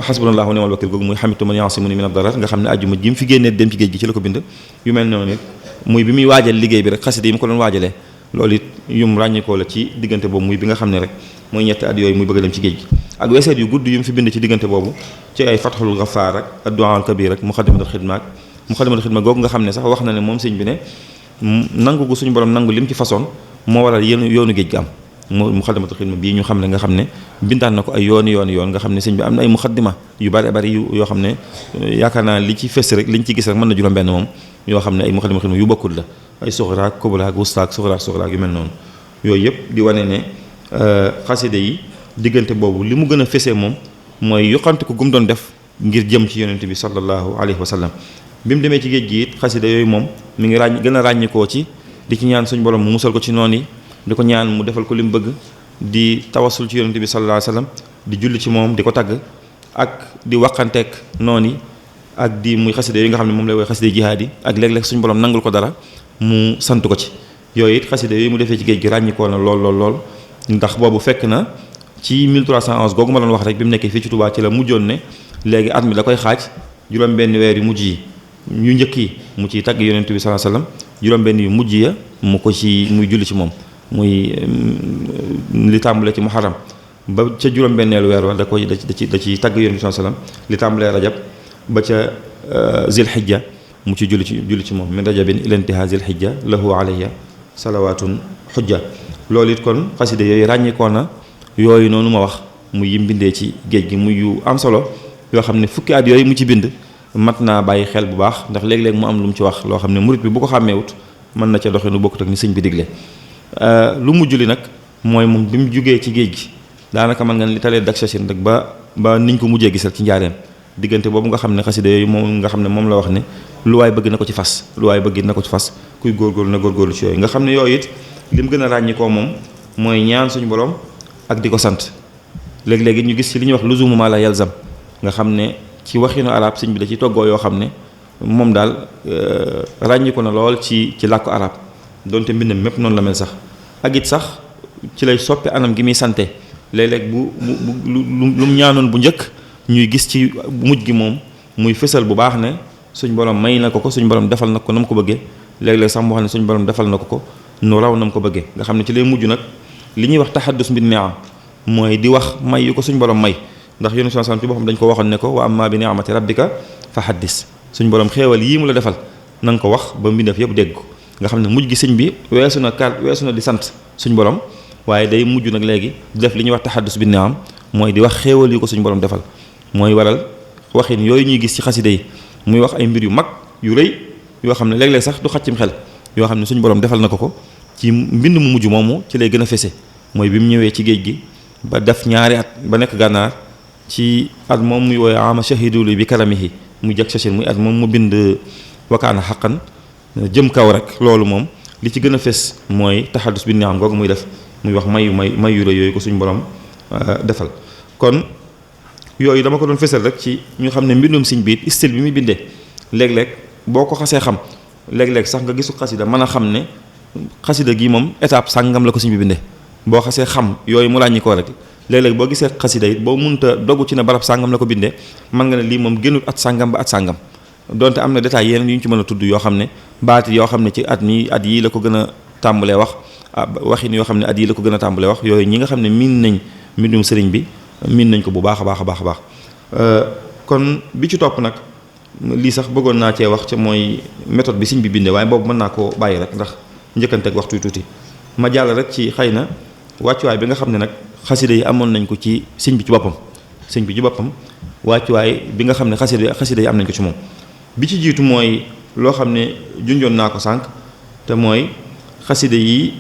xasbunallahu wa ni'mal wakil googu muy xamitu man yaasimuni min ad-darar nga xam ne àjjuma ji mu fi génnee dem ci géej gi ci la ko bind yu mel noonu it muy bi muy waajal liggéey bi rek xasida yi mu ko doon waajalee loolu it yum ràññikoo la ci diggante boobu muy bi nga xam ne rek mooy ñetti at yooyu muy bëgg a dem ci géej gi ak weseet yu gudd yu mu fi bind ci diggante boobu ci ay fatxul gafaar ak addu'a al kabir ak muxaddamatul xidma googu nga xam ne sax wax na ne moom sëñ bi ne nangu gu suñu borom nangu lim ci façon moo waral yoonu géej gi am muxaddamatul xidma bii ñu xam ne nga xam ne bindaan na ko ay yoon nga xam ne sëñ bi am na ay muxaddima yu bari yoo xam ne yaakaar naa li ci fës rek liñ ci gis rek mën na juróom benn moom yoo xam ne ay muxaddamatul xidma yu bokkul la ay suxraak kuburaak wustaak suxraak yu mel noonu yooyu yëpp di wane ne xaside yi diggante boobu li mu gën a fesee moom mooy yokkante ko gum doon def ngir jëm ci yonent bi sallallahu alayhi wa sallam bi mu demee ci géej gi it xaside yooyu moom mi ngi gën a ràññikoo ci di ci ñaan suñu borom mu musal ko ci noon yi di ko ñaan mu defal ko li mu bëgg di tawasul ci yonent bi sallallahu alayhi wasallam di julli ci moom di ko tagg ak di waqanteeg noon yi ak di muy xaside yi nga xam ne moom lay woy xaside jihaad yi ak léeg-léeg suñu borom nangul ko dara mu sant ko ci yooyu it xaside yooyu mu defee ci géej gi ràññikoo na lool ndax boobu fekk na ci 1311 googu ma doon wax rek bi mu nekkee fii ci Touba ci la mujjoon ne léegi at mi da koy xaaj juróom-benn weer yu mujj yi yu njëkk yi mu ciy tagg yonent bi sallallahu alayhi wasallam juróom-benn yu mujj ya mu ko ci muy julli ci moom muy li tàmbale ci muharram ba ca juróom-benneelu weer wa da ci tagg yonent bi sallallahu alayhi wasallam li tàmbalee rajab ba ca zilhijja mu ci julli ci moom min rajabin ila intihaa zilhijja lahu alayya salawatun hujja loolu it kon xaside yooyu ràññikoo na yooyu noonu ma wax muy yim bindee ci géej gi muy yu am solo yoo xam ne fukki at yooyu mu ci bind mat naa bàyyi xel bu baax ndax léeg-léeg mu am lu mu ci wax loo xam ne murit bi bu ko xàmmeewut mën na ca doxee nu bokkut ak ni sëñ bi digle lu mujj li nag mooy moom bi mu jugee ci géej gi daanaka mën nga li talee dak sachin rek ba niñ ko mujjee gisal ci njaareem diggante boobu nga xam ne xasida yooyu moom nga xam ne moom la wax ne lu waay bëgg na ko ci fas lu waay bëgg na ko ci fas kuy góorgóorlu na góorgóorlu ci yooyu nga xam ne yooyu it li mu gën a ràññikoo moom mooy ñaan suñu borom ak di ko sant léeg-léegi ñu gis ci li ñuy wax luzumu ma la yalzam nga xam ne ci waxinu arab sëñ bi da ci toggoo yoo xam ne moom daal ràññiku na lool ci làkku arab donte mbindam mépp noonu la mel sax ak it sax ci lay soppi anam gi muy sante léeg-léeg bu lu mu ñaanoon bu njëkk ñuy gis ci mujj gi moom muy fësal bu baax ne suñ borom may na ko suñ borom defal na ko na mu ko bëggee léeg-léeg sax mu wax ne suñ borom defal na ko nu raw na mu ko bëggee nga xam ne ci lay mujj nag li ñuy wax taxaddus bi ni'am mooy di wax may yu ko suñ borom may ndax yonent sallallahu alayhi wasallam ci boppam dañ ko waxoon ne ko wa amma bi ni'mati rabbika fa haddis suñ borom xéewal yii mu la defal na nga ko wax ba mbindeef yëpp dégg ko nga xam ne mujj gi sëñ bi weesu na di sant suñ borom waaye day mujj nag léegi di def li ñuy wax taxaddus bi ni'am mooy di wax xéewal yu ko suñ borom defal mooy waral waxin yooyu ñuy gis ci xasida yi muy wax ay mbir yu mag yu rëy yoo xam ne léeg-léeg sax du xaccim xel yoo xam ne suñ borom defal na ko ci mbind mu mujj moomu ci lay gën a fese mooy bi mu ñëwee ci géej gi ba def ñaari at ba nekk gànnaar ci at moom muy wooye ama shahiduli bi karamihi muy jag sachin muy at moom mu bind wakaana xaqan jëm kaw rek loolu moom li ci gën a fes mooy taxadus bi niam googu muy def muy wax may yu rëy yooyu ko suñ borom defal kon yooyu dama ko doon fesal rek ci ñu xam ne mbindum sëñ bi style bi muy bindee léeg-léeg boo ko xasee xam léeg-léeg sax nga gisu xasida mën a xam ne xasida gi moom étape sàngam la ko sëñ bi bindee boo xasee xam yooyu mu ràññi koo rek léeg-léeg boo gisee xasida it boo munta dogu ci ne barab sàngam la ko bindee mën nga ne lii moom génnul at sàngam ba at sàngam donte am na détail yeneen yu ñu ci mën a tudd yoo xam ne baati yoo xam ne ci at yii la ko gën a tàmbalee wax waxin yoo xam ne at yii la ko gën a tàmbalee wax yooyu ñi nga xam ne miin nañ mbindum sëriñ bi miin nañ ko bu baax a baax a baax a baax kon bi ci topp nag lii sax bëggoon naa cee wax ca mooy méthode bi sëñ bi bindee waaye boobu mën naa koo bàyyi rek ndax njëkkanteeg waxtu tuuti ma jàll rek ci xëy na wàccuwaay bi nga xam ne nag xasida yi amoon nañ ko ci sëñ bi ci boppam wàccuwaay bi nga xam ne xasida yi am nañ ko ci moom bi ci jiitu mooy loo xam ne junjoon naa ko sànq te mooy xasida yi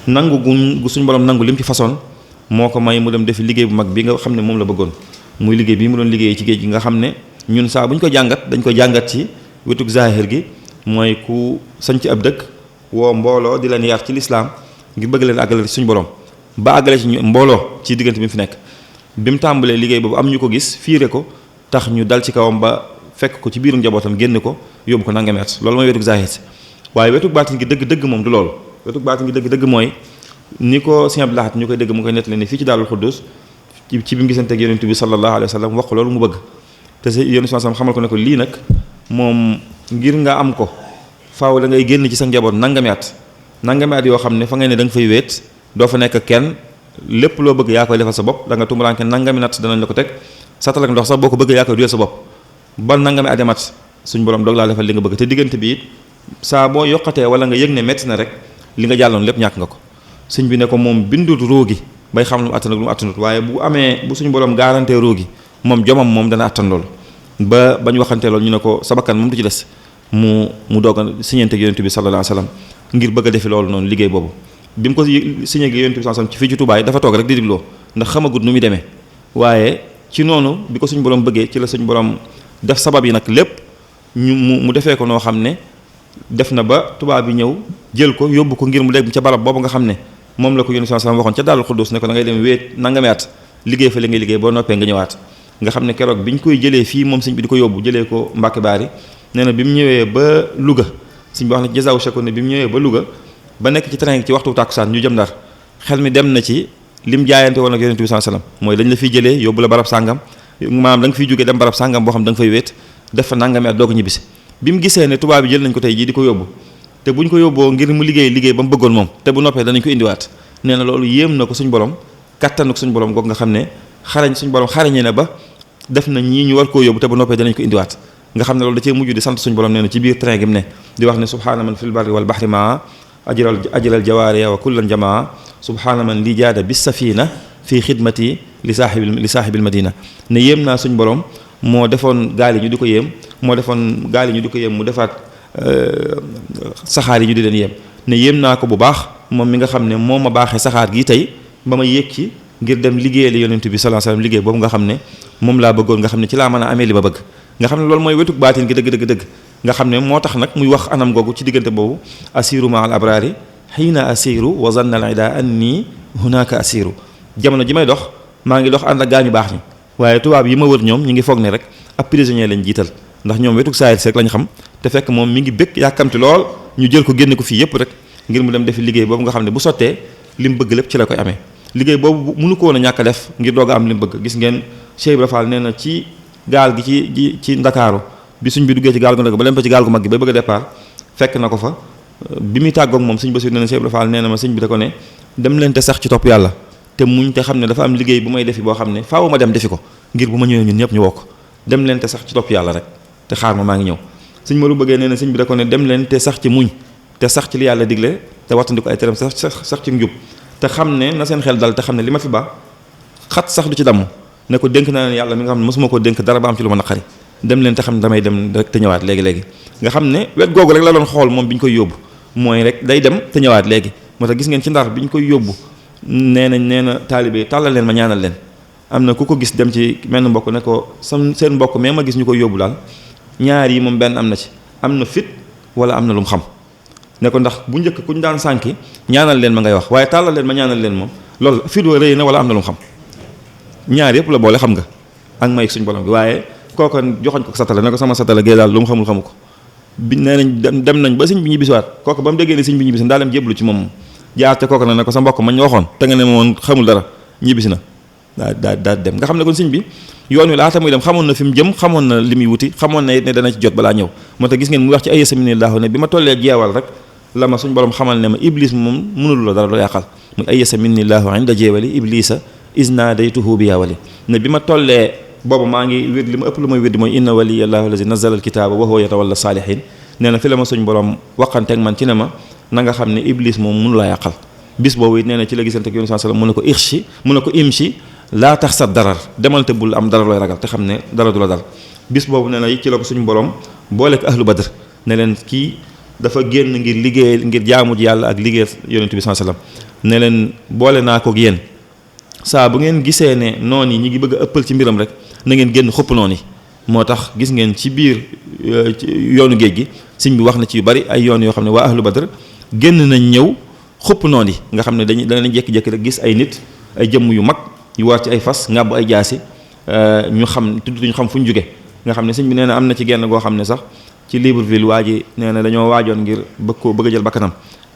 nangu gu suñ borom nangu lim ci façon moo ko may mu dem defi liggéey bu mag bi nga xam ne moom la bëggoon muy liggéey bi mu doon liggéey ci géej gi nga xam ne ñun saa bu ñu ko jàngat dañ ko jàngat ci wetug zahir gi mooy ku sañ ci ab dëkk woo mbooloo di leen yar ci lislaam ngir bëgg leen àggale ci suñu borom ba àggale ci mbooloo ci diggante bi mu fi nekk bi mu tàmbalee liggéey boobu am ñu ko gis fiire ko tax ñu dal ci kawam ba fekk ko ci biirum njabootam génne ko yóbbu ko nangami at loolu mooy wetug zahir si waaye wetug baatin gi dëgg-dëgg moom du loolu wetug baatin gi dëgg-dëgg mooy ni ko Sëñ Abdou Lahad ñu koy dégg mu koy nettali ne fii ci Daarul Xuddus ci bi mu gisante ak Yonent bi sallallahu alayhi wa sallam wax ko loolu mu bëgg te sa Yonent bi xamal ko ne ko lii nag moom ngir nga am ko faaw da ngay génn ci sa njaboot nangami at yoo xam ne fa ngay ne da nga fay wéet doo fa nekk kenn lépp loo bëgg yaa koy defal sa bopp da nga tumuraanke nangami nat danañ la ko teg satal ak ndox sax boo ko bëgg yaa koy duyal sa bopp ba nangami at mat suñ borom doog laa defal li nga bëgg te diggante bi it saa boo yokkatee wala nga yëg ne metti na rek li nga jàlloon lépp ñàkk nga ko sëñ bi ne ko moom bindut róogi bay xam lu mu attan ak lu mu attanut waaye bu suñu borom garanté róogi moom jomam moom dana attan loolu ba bañ waxantee loolu ñu ne ko sabakan moom du ci des mu doog a siñeente ak Yonent bi sallallahu alayhi wasallam ngir bëgg a defi loolu noonu liggéey boobu bi mu ko signé ak Yonent bi sallallahu alayhi wasallam ci fii ci Tuubaa dafa toog rek di digloo ndax xamagut nu muy demee waaye ci noonu bi ko suñu borom bëggee ci la suñu borom def sabab yi nag lépp mu defee ko noo xam ne def na ba tubaab bi ñëw jël ko yóbbu ko ngir mu dégg ca barab boobu nga xam ne moom la ko Yonent sallallahu alayhi wasallam waxoon ca Daarul Xuddus ne ko da ngay dem wéet nangami at liggéey fa li ngay liggéey boo noppee nga ñëwaat nga xam ne keroog bi ñu koy jëlee fii moom sëñ bi di ko yóbbu jëlee ko Mbàkke Baari nee na bi mu ñëwee ba Louga sëñ bi wax na jazaaw shakor ne bi mu ñëwee ba Louga ba nekk ci train ci waxtu tàkkusaan ñu jëm Ndar xel mi dem na ci lim jaayante woon ak Yonent bi sallallahu alayhi wasallam mooy dañ la fiy jëlee yóbbu la barab sàngam maanaam da nga fiy jógee dem barab sàngam boo xam da nga fay wéet def fa nangami at doo ko ñibbisi bi mu gisee ne tubaab bi jël nañ ko tey jii di ko yóbbu te buñ ko yóbboo ngir mu liggéey ba mu bëggoon moom te bu noppee danañ ko indiwaat nee na loolu yéem na ko suñ borom kattan ko suñ borom goog nga xam ne suñ borom xarañe na ba def na ñii ñu war koo yóbbu te bu noppee danañ ko indiwaat nga xam ne loolu da cee mujj di sant suñ borom nee na ci biir train gi mu ne di wax ne subhaana man fil barri wal bahri maa ajral jawaariya wa kullan jamaa subhaana man li jaada bis safina fii xidmati li saaxibil madina ne yéem naa suñ borom moo defoon gaal yi ñu di ko yéem moo defoon gaal yi ñu di ko yéem mu defaat saxaar yi ñu di leen yéem ne yéem naa ko bu baax moom mi nga xam ne moo ma baaxee saxaar gi tey ba ma yéeg ci ngir dem liggéeyal yonent bi sallallahu alayhi wasallam liggéey boobu nga xam ne moom laa bëggoon nga xam ne ci laa mën a amee li ma bëgg nga xam ne loolu mooy wetuk baatin gi dëgg nga xam ne moo tax nag muy wax anam googu ci diggante boobu asiru ma al abrari xiina asiru wa zanna al ida anni hunaka asiru jamono ji may dox maa ngi dox ànd ak gaañu baax ñi waaye tubaab yi ma wër ñoom ñi ngi foog ne rek ab prisonnier lañ jiital ndax ñoom wetuk saayir rek lañ xam te fekk moom mi ngi bëgg yàkkamti lool ñu jël ko génne ko fii yëpp rek ngir mu dem defi liggéey boobu nga xam ne bu sottee li mu bëgg lépp ci la koy amee liggéey boobu mënu ko woon a ñàkk a def ngir doog a am li mu bëgg gis ngeen Cheikh Ibra Fall nee na ci gaal gi ci Ndakaaru bi suñ bi duggee ci gaal gu ndaw ba dem ba ci gaal gu mag gi ba bëgg a départ fekk na ko fa bi muy tàggoog moom suñ Basiru nee na Cheikh Ibra Fall nee na ma sëñ bi da ko ne dem leen te sax ci topp yàlla te muñ te xam ne dafa am liggéey bu may defi boo xam ne faaw ma dem defi ko ngir bu ma ñëwee ñun ñëpp ñu wokk dem leen te sax ci topp yàlla rek te xaar ma maa ngi ñëw sëñ Maru bëggee nee na sëñ bi da ko ne dem leen te sax ci muñ te sax ci li yàlla digle te wattandi ko ay teram sax ci njub te xam ne na seen xel dal te xam ne li ma fi ba xat sax du ci damm ne ko dénk naa leen yàlla mi nga xam ne mosuma ko dénk dara ba am ci lu ma naqari dem leen te xam ne damay dem rek te ñëwaat léegi nga xam ne wet googu rek la doon xool moom bi ñu koy yóbbu mooy rek day dem te ñëwaat léegi moo tax gis ngeen ci Ndar bi ñu koy yóbbu nee na taalibe tàllal leen ma ñaanal leen am na ku ko gis dem ci menn mbokk ne ko seen mbokk mais ma gis ñu koy yóbbu daal ñaar yi moom benn am na ci am na fit wala am na lu mu xam ne ko ndax bu njëkk ku ñu daan sànki ñaanal leen ma ngay wax waaye tàllal leen ma ñaanal leen moom loolu fit wa rëy na wala am na lu mu xam ñaar yëpp la boole xam nga ak may suñ borom bi waaye kooka joxoñ ko satala ne ko sama satala gée daal lu mu xamul xamu ko bi nee nañ dem nañ ba sëñ bi ñibbisiwaat kooka ba mu déggee ne sëñ bi ñibbisi ndaa dem jéblu ci moom jaar te kooka ne ko sa mbokk ma ñu waxoon te nga ne moom xamul dara ñibbisi na daa dem nga xam ne kon sëñ bi yoon wi laata muy dem xamoon na fi mu jëm xamoon na li muy wuti xamoon na it ne dana ci jot balaa ñëw moo tax gis ngeen mu wax ci ay yasaminillahu ne bi ma tollee jeewal rek la ma suñ borom xamal ne ma iblis moom mënul la dara lu yàqal muy ay yasaminillahu inda jeewali iblisa isna daytuhu bi yaawali ne bi ma tollee boobu maa ngi wér li ma ëpp lu may wér mooy inna waliyallahu allazi nazzala alkitaaba wa huwa yatawalla saalihin nee na fi la ma suñ borom waxanteeg man ci ne ma na nga xam ne iblis moom mënu laa yàqal bis boobu it nee na ci la gisante ak yonent sallam mu ne ko ixshi mu ne ko imshi laa tax sa darar demal te bul am dara looy ragal te xam ne dara du la dal bis boobu nee na ci la ko suñu borom boole ko ahlu badr ne leen kii dafa génn ngir liggéey ngir jaamu ji yàlla ak liggéey yonent bi sallam ne leen boole naa ko ak yéen saa bu ngeen gisee ne noon yi ñi ngi bëgg a ëppal ci mbiram rek na ngeen génn xupp noon yi moo tax gis ngeen ci biir yoonu géej gi sëñ bi wax na ci yu bari ay yoon yoo xam ne waa ahlu badr génn nañ ñëw xupp noon yi nga xam ne danañ jékki-jékki rek gis ay nit ay jëmm yu mag yu war ci ay fas ngàbb ay jaasi ñu xam tudduñu xam fu ñu jóge nga xam ne sëñ bi nee na am na ci genn goo xam ne sax ci Libreville waa ji nee na dañoo waajoon ngir bëgg a jël bakkanam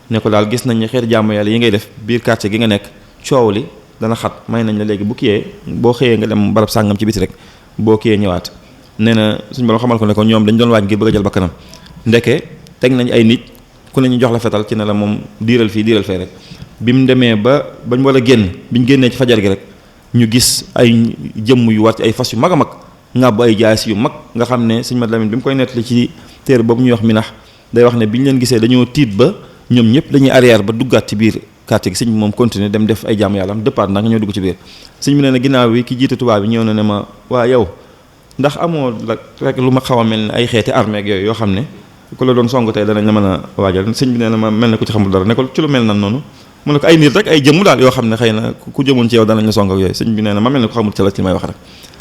ne ko daal gis nañ ne xeeti jàmm yàlla yi ngay def biir quartier gi nga nekk coow li dana xat may nañ la léegi bu kiyee boo xëyee nga dem barab sàngam ci biti rek boo kiyee ñëwaat nee na suñu borom xamal ko ne ko ñoom dañ doon waaj ngir bëgg a jël bakkanam ndeke teg nañ ay nit ku ne ñu jox la fetal ci ne la moom diiral fii diiral fee rek bi mu demee bañ war a génn biñ génnee ci fajar gi rek ñu gis ay jëmm yu war ci ay fas yu mag a mag ngàbb ay jaasi yu mag nga xam ne sëñ Mat Lamin bi mu koy nettali ci téere boobu ñuy wax minax day wax ne bi ñu leen gisee dañoo tiit ba ñoom ñëpp dañuy arrière ba duggaat ci biir quartier gi sëñ bi moom continuer dem def ay jaamu yàlla am dëppaat ndax nga ñoo dugg ci biir sëñ bi nee na ginnaaw bi ki jiite tubaab bi ñëw na ne ma waa yow ndax amoo la rek lu ma xaw a mel ne ay xeeti armée ak yooyu yoo xam ne ku la doon song tey danañ la mën a waajal sëñ bi nee na ma mel ne ku ci xamul dara ne ko ci lu mel nan noonu mu ne ko ay nit rek ay jëmm daal yoo xam ne xëy na ku jëmoon ci yow danañ la song ak yooyu sëñ bi nee na ma mel ne ko xamul ci la ci may wax rek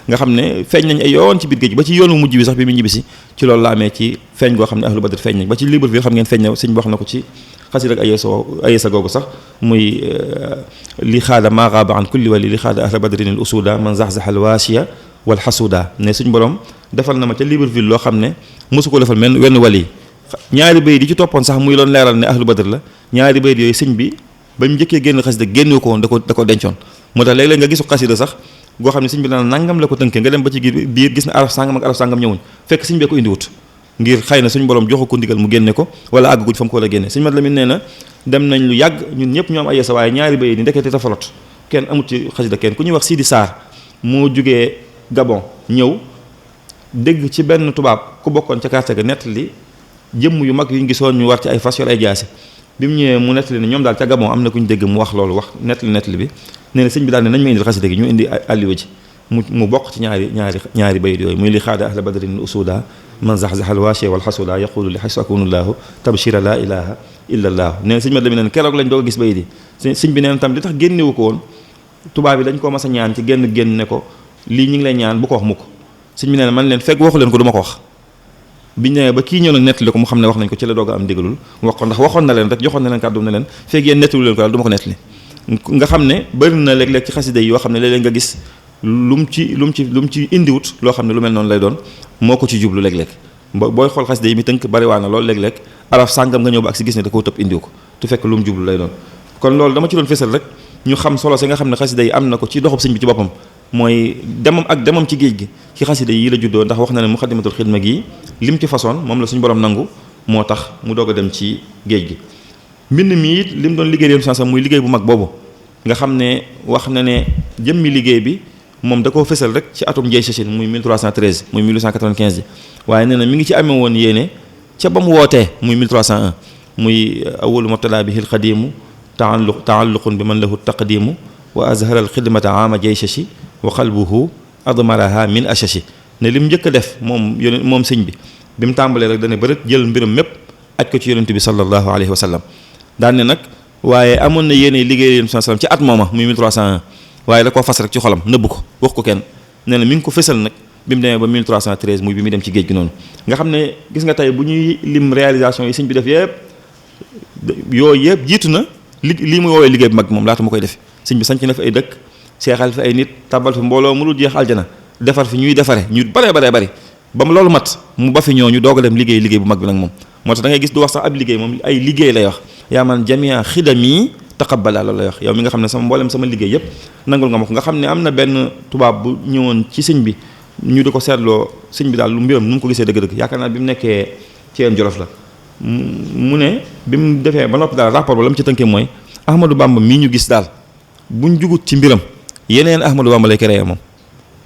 nga xam ne feeñ nañ ay yoon ci biir géej ba ci yoonu mujj bi sax bi mu ñibbisi ci loolu la amee ci feeñ goo xam ne ahlu badr feeñ nañ ba ci Libreville xam ngeen feeñ na sëñ bi wax na ko ci xasida ak ayesa googu sax muy li xaada maa gaaba an kulli wali li xaada ahla badrin al usuda man zaxzax al waasiya wal xasuda ne suñ borom defal na ma ca Libreville loo xam ne mosu ko defal men wenn wali ñaari bayit yi ci toppoon sax muy loon leeral ne ahlu badr la ñaari bayit yooyu sëñ bi ba mu njëkkee génn xasida génne ko woon da ko dencoon moo tax léeg-léeg nga gisu xasida sax goo xam ne sëñ bi naan nangam la ko tënkee nga dem ba ci biir gis na araf sàngam ak araf sàngam ñëwuñ fekk sëñ bee ko indiwut ngir xëy na suñ borom joxu ko ndigal mu génne ko wala àgguñ fa mu ko war a génne sëñ Mat Lamin nee na dem nañ lu yàgg ñun ñëpp ñoom ay yesa waaye ñaari bayit yi ndekete tafalot kenn amut ci xasida kenn ku ñuy wax Sidi Sarr moo jugee Gabon ñëw dégg ci benn tubaab ku bokkoon ca quartier ga nettali jëmm yu mag yu ñu gisoon ñu war ci ay fas yor ay jaasi bi mu ñëwee mu nettali ne ñoom daal ca Gabon am na ku ñu dégg mu wax loolu wax nettali bi nee na sëñ bi daal ne nañ ma indil xasida gi ñu indi alliwa ji mu bokk ci ñaari bayit yooyu muy li xaada ahla badrin usuda man zaxzaxal waashe wal xasuda yaqulu li xaysu akunullahu tabshira la ilaha illa allah nee na sëñ ma dami neen keroog lañ doog a gis bayit yi sëñ bi neen tam li tax génnewu ko woon tubaab bi dañ koo mas a ñaan ci génn ne ko lii ñu ngi lay ñaan bu ko wax mukk sëñ bi nee na man leen fekk waxu leen ko du ma ko wax biñ ñëwee ba kii ñëw nag nettali ko mu xam ne wax nañ ko ci la doog a am ndigalul wax ko ndax waxoon na leen rek joxoon na leen kàddu ne leen fekk yéen nettali leen ko daal du ma ko nettali nga xam ne bëri na léeg-léeg ci xasida yi yoo xam ne léeg-léeg nga gis lu mu ci indiwut loo xam ne lu mel noonu lay doon moo ko ci jublu léeg-léeg booy xool xasida yi mi tënk bari waa na loolu léeg-léeg araf sàngam nga ñëw ba ak si gis ne da koo tëb indiw ko tu fekk lu mu jublu lay doon kon loolu dama ci doon fésal rek ñu xam solo si nga xam ne xasida yi am na ko ci doxub sëñ bi ci boppam mooy demam ci géej gi ci xasida yi la juddoo ndax wax na ne muxaddamatul xidma gi lim ci façon moom la suñu borom nangu moo tax mu doog a dem ci géej gi mbind mi it lim doon liggéey leen sansam muy liggéey bu mag boobu nga xam ne wax na ne jëmmi liggéey bi moom da koo fësal rek ci atum jey sachin muy 1313 muy 1895 yi waaye nee na mi ngi ci amee woon yéene ca ba mu wootee muy 1301 muy awalu mabtada bihi alxadimu taalluqun bi man lahu taqdimu wa azhara alxidmata ama jey sachi wa qalbuhu admaraha min achachi ne lim njëkk a def moom sëñ bi mu tàmbalee rek dane bërët jël mbiram mépp aj ko ci yonent bi sallallahu alayhi wa sallam daan ne nag waaye amoon na yéene liggéey yonent bi sallam ci at mooma muy 1301 waaye da koo fas rek ci xolam nëbb ko wax ko kenn nee na mi ngi ko fësal nag bi mu demee ba 1313 muy bi muy dem ci géej gi noonu nga xam ne gis nga tey bu ñuy lim réalisation yi sëñ bi def yëpp yooyu yëpp jiitu na lii muy woowee liggéey bu mag moom laata ma koy def sëñ bi sanc na fi ay dëkk seexal fi ay nit tabal fi mbooloo mu dul jeex aljana defar fi ñuy defare ñu baree bari ba mu loolu mat mu ba fi ñooñu doog a dem liggéey bu mag bi nag moom moo tax da ngay gis du wax sax ab liggéey moom ay liggéey lay wax yaa man jamia xidami taqabbala loolu lay wax yow mi nga xam ne sama mboolem sama liggéey yëpp nangul nga ma ko nga xam ne am na benn tubaab bu ñëwoon ci sëñ bi ñu di ko seetloo sëñ bi daal lu mbiram nu mu ko gisee dëgg-dëgg yaakaar naa bi mu nekkee ci yeen Jolof la mu ne bi mu defee ba noppi daal rapport ba la mu ci tënkee mooy Ahmadou Bamba mii ñu gis daal buñ jugut ci mbiram yeneen Ahmadou Bamba lay créé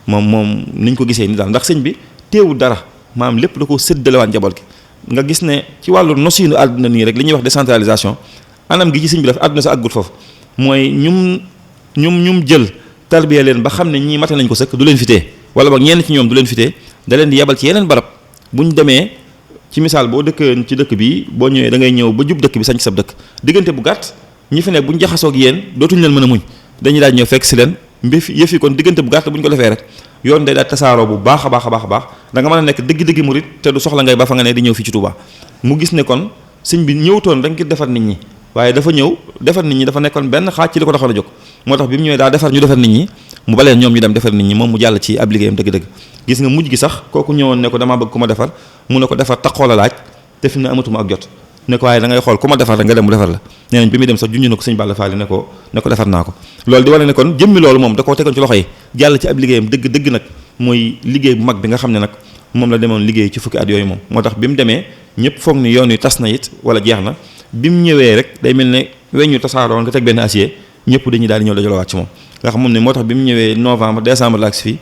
moom niñ ko gisee ni daal ndax sëñ bi teewul dara maanaam lépp da ko séddalewaan njaboot gi nga gis ne ci wàllu nosiinu àdduna nii rek li ñuy wax décentralisation anam gi ci sëñ bi def àdduna sa àggut foofu mooy ñum jël tarbiya leen ba xam ne ñii mate nañ ko sëkk du leen fitee wala boog ñenn ci ñoom du leen fitee da leen di yebal ci yeneen barab bu ñu demee ci misaal boo dëkk ci dëkk bi boo ñëwee da ngay ñëw ba jub dëkk bi sañ ci sab dëkk diggante bu gàtt ñi fi nekk bu ñu jaxasoo ak yéen dootuñu leen mën a muñ dañuy daal ñëw fekk si leen yëf yi kon diggante bu gàtt bu ñu ko defee rek yoon day daal tasaaroo bu baax a baax da nga mën a nekk dëgg-dëgg murit te du soxla ngay ba fa nga ne di ñëw fii ci Touba mu gis ne kon sëñ bi ñëwtoon rek ngir defar nit ñi waaye dafa ñëw defar nit ñi dafa nekkoon benn xaaj ci li ko taxoon a jóg moo tax bi mu ñëwee daa defar nit ñi mu baleen ñoom ñu dem defar nit ñi moom mu jàll ci ab liggéeyam dëgg-dëgg gis nga mujj gi sax kooku ñëwoon ne ko damaa bëgg ku ma defar mu ne ko defar taxoo la laaj te fi mu ne amatuma ak jot ne ko waaye da ngay xool ku ma defar rek nga dem mu defar la nee nañ bi muy dem sax junj na ko sëñ Balla Fall ne ko defar naa ko loolu di wane ne kon jëmmi loolu moom da koo tegoon ci loxo yi jàll ci ab liggéeyam dëgg nag mooy liggéey bu mag bi nga xam ne nag moom la demoon liggéey ci fukki at yooyu moom moo tax bi mu demee ñëpp foog ni yoon wi tas na it wala jeex na bi mu ñëwee rek day mel ne weñu tasaaroon nga teg benn acier ñëpp dañuy daal di ñëw dajalawaat ci moom nga xam moom ne moo tax bi mu ñëwee novembre décembre la ak si fii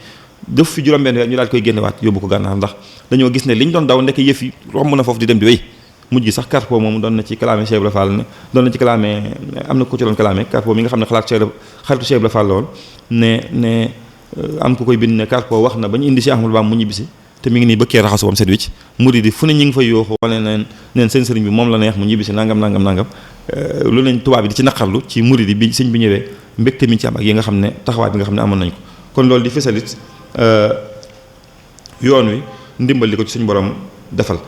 def fi juróom-benn weer ñu daal koy génnewaat yóbbu ko gànnaar ndax dañoo gis ne liñ doon daw ndekk yëf yi romb na foofu di dem di wéy mujj gi sax Carpo moom doon na ci kalaame Cheikh Ibra Fall ne doon na ci kalaame am na ko ci doon kalaame Carpo mi nga xam ne xaritu Cheikh Ibra Fall la woon ne am ku koy bind ne Carpo wax na ba ñu indi si Ahmadou Bamba mu ñibbisi te mi ngi nii bëkkee raxasu bam set wicc murid yi fu ne ñi ngi fay yooxu wala neen seen sëriñ bi moom la neex mu ñibbisi nangam lu nañ tubaab bi di ci naqarlu ci murid yi bi sëñ bi ñëwee mbégte mi ci am ak yi nga xam ne taxawaay bi nga xam ne amoon nañ ko kon loolu di fësalit yoon wi ndimbal li ko ci suñ borom defal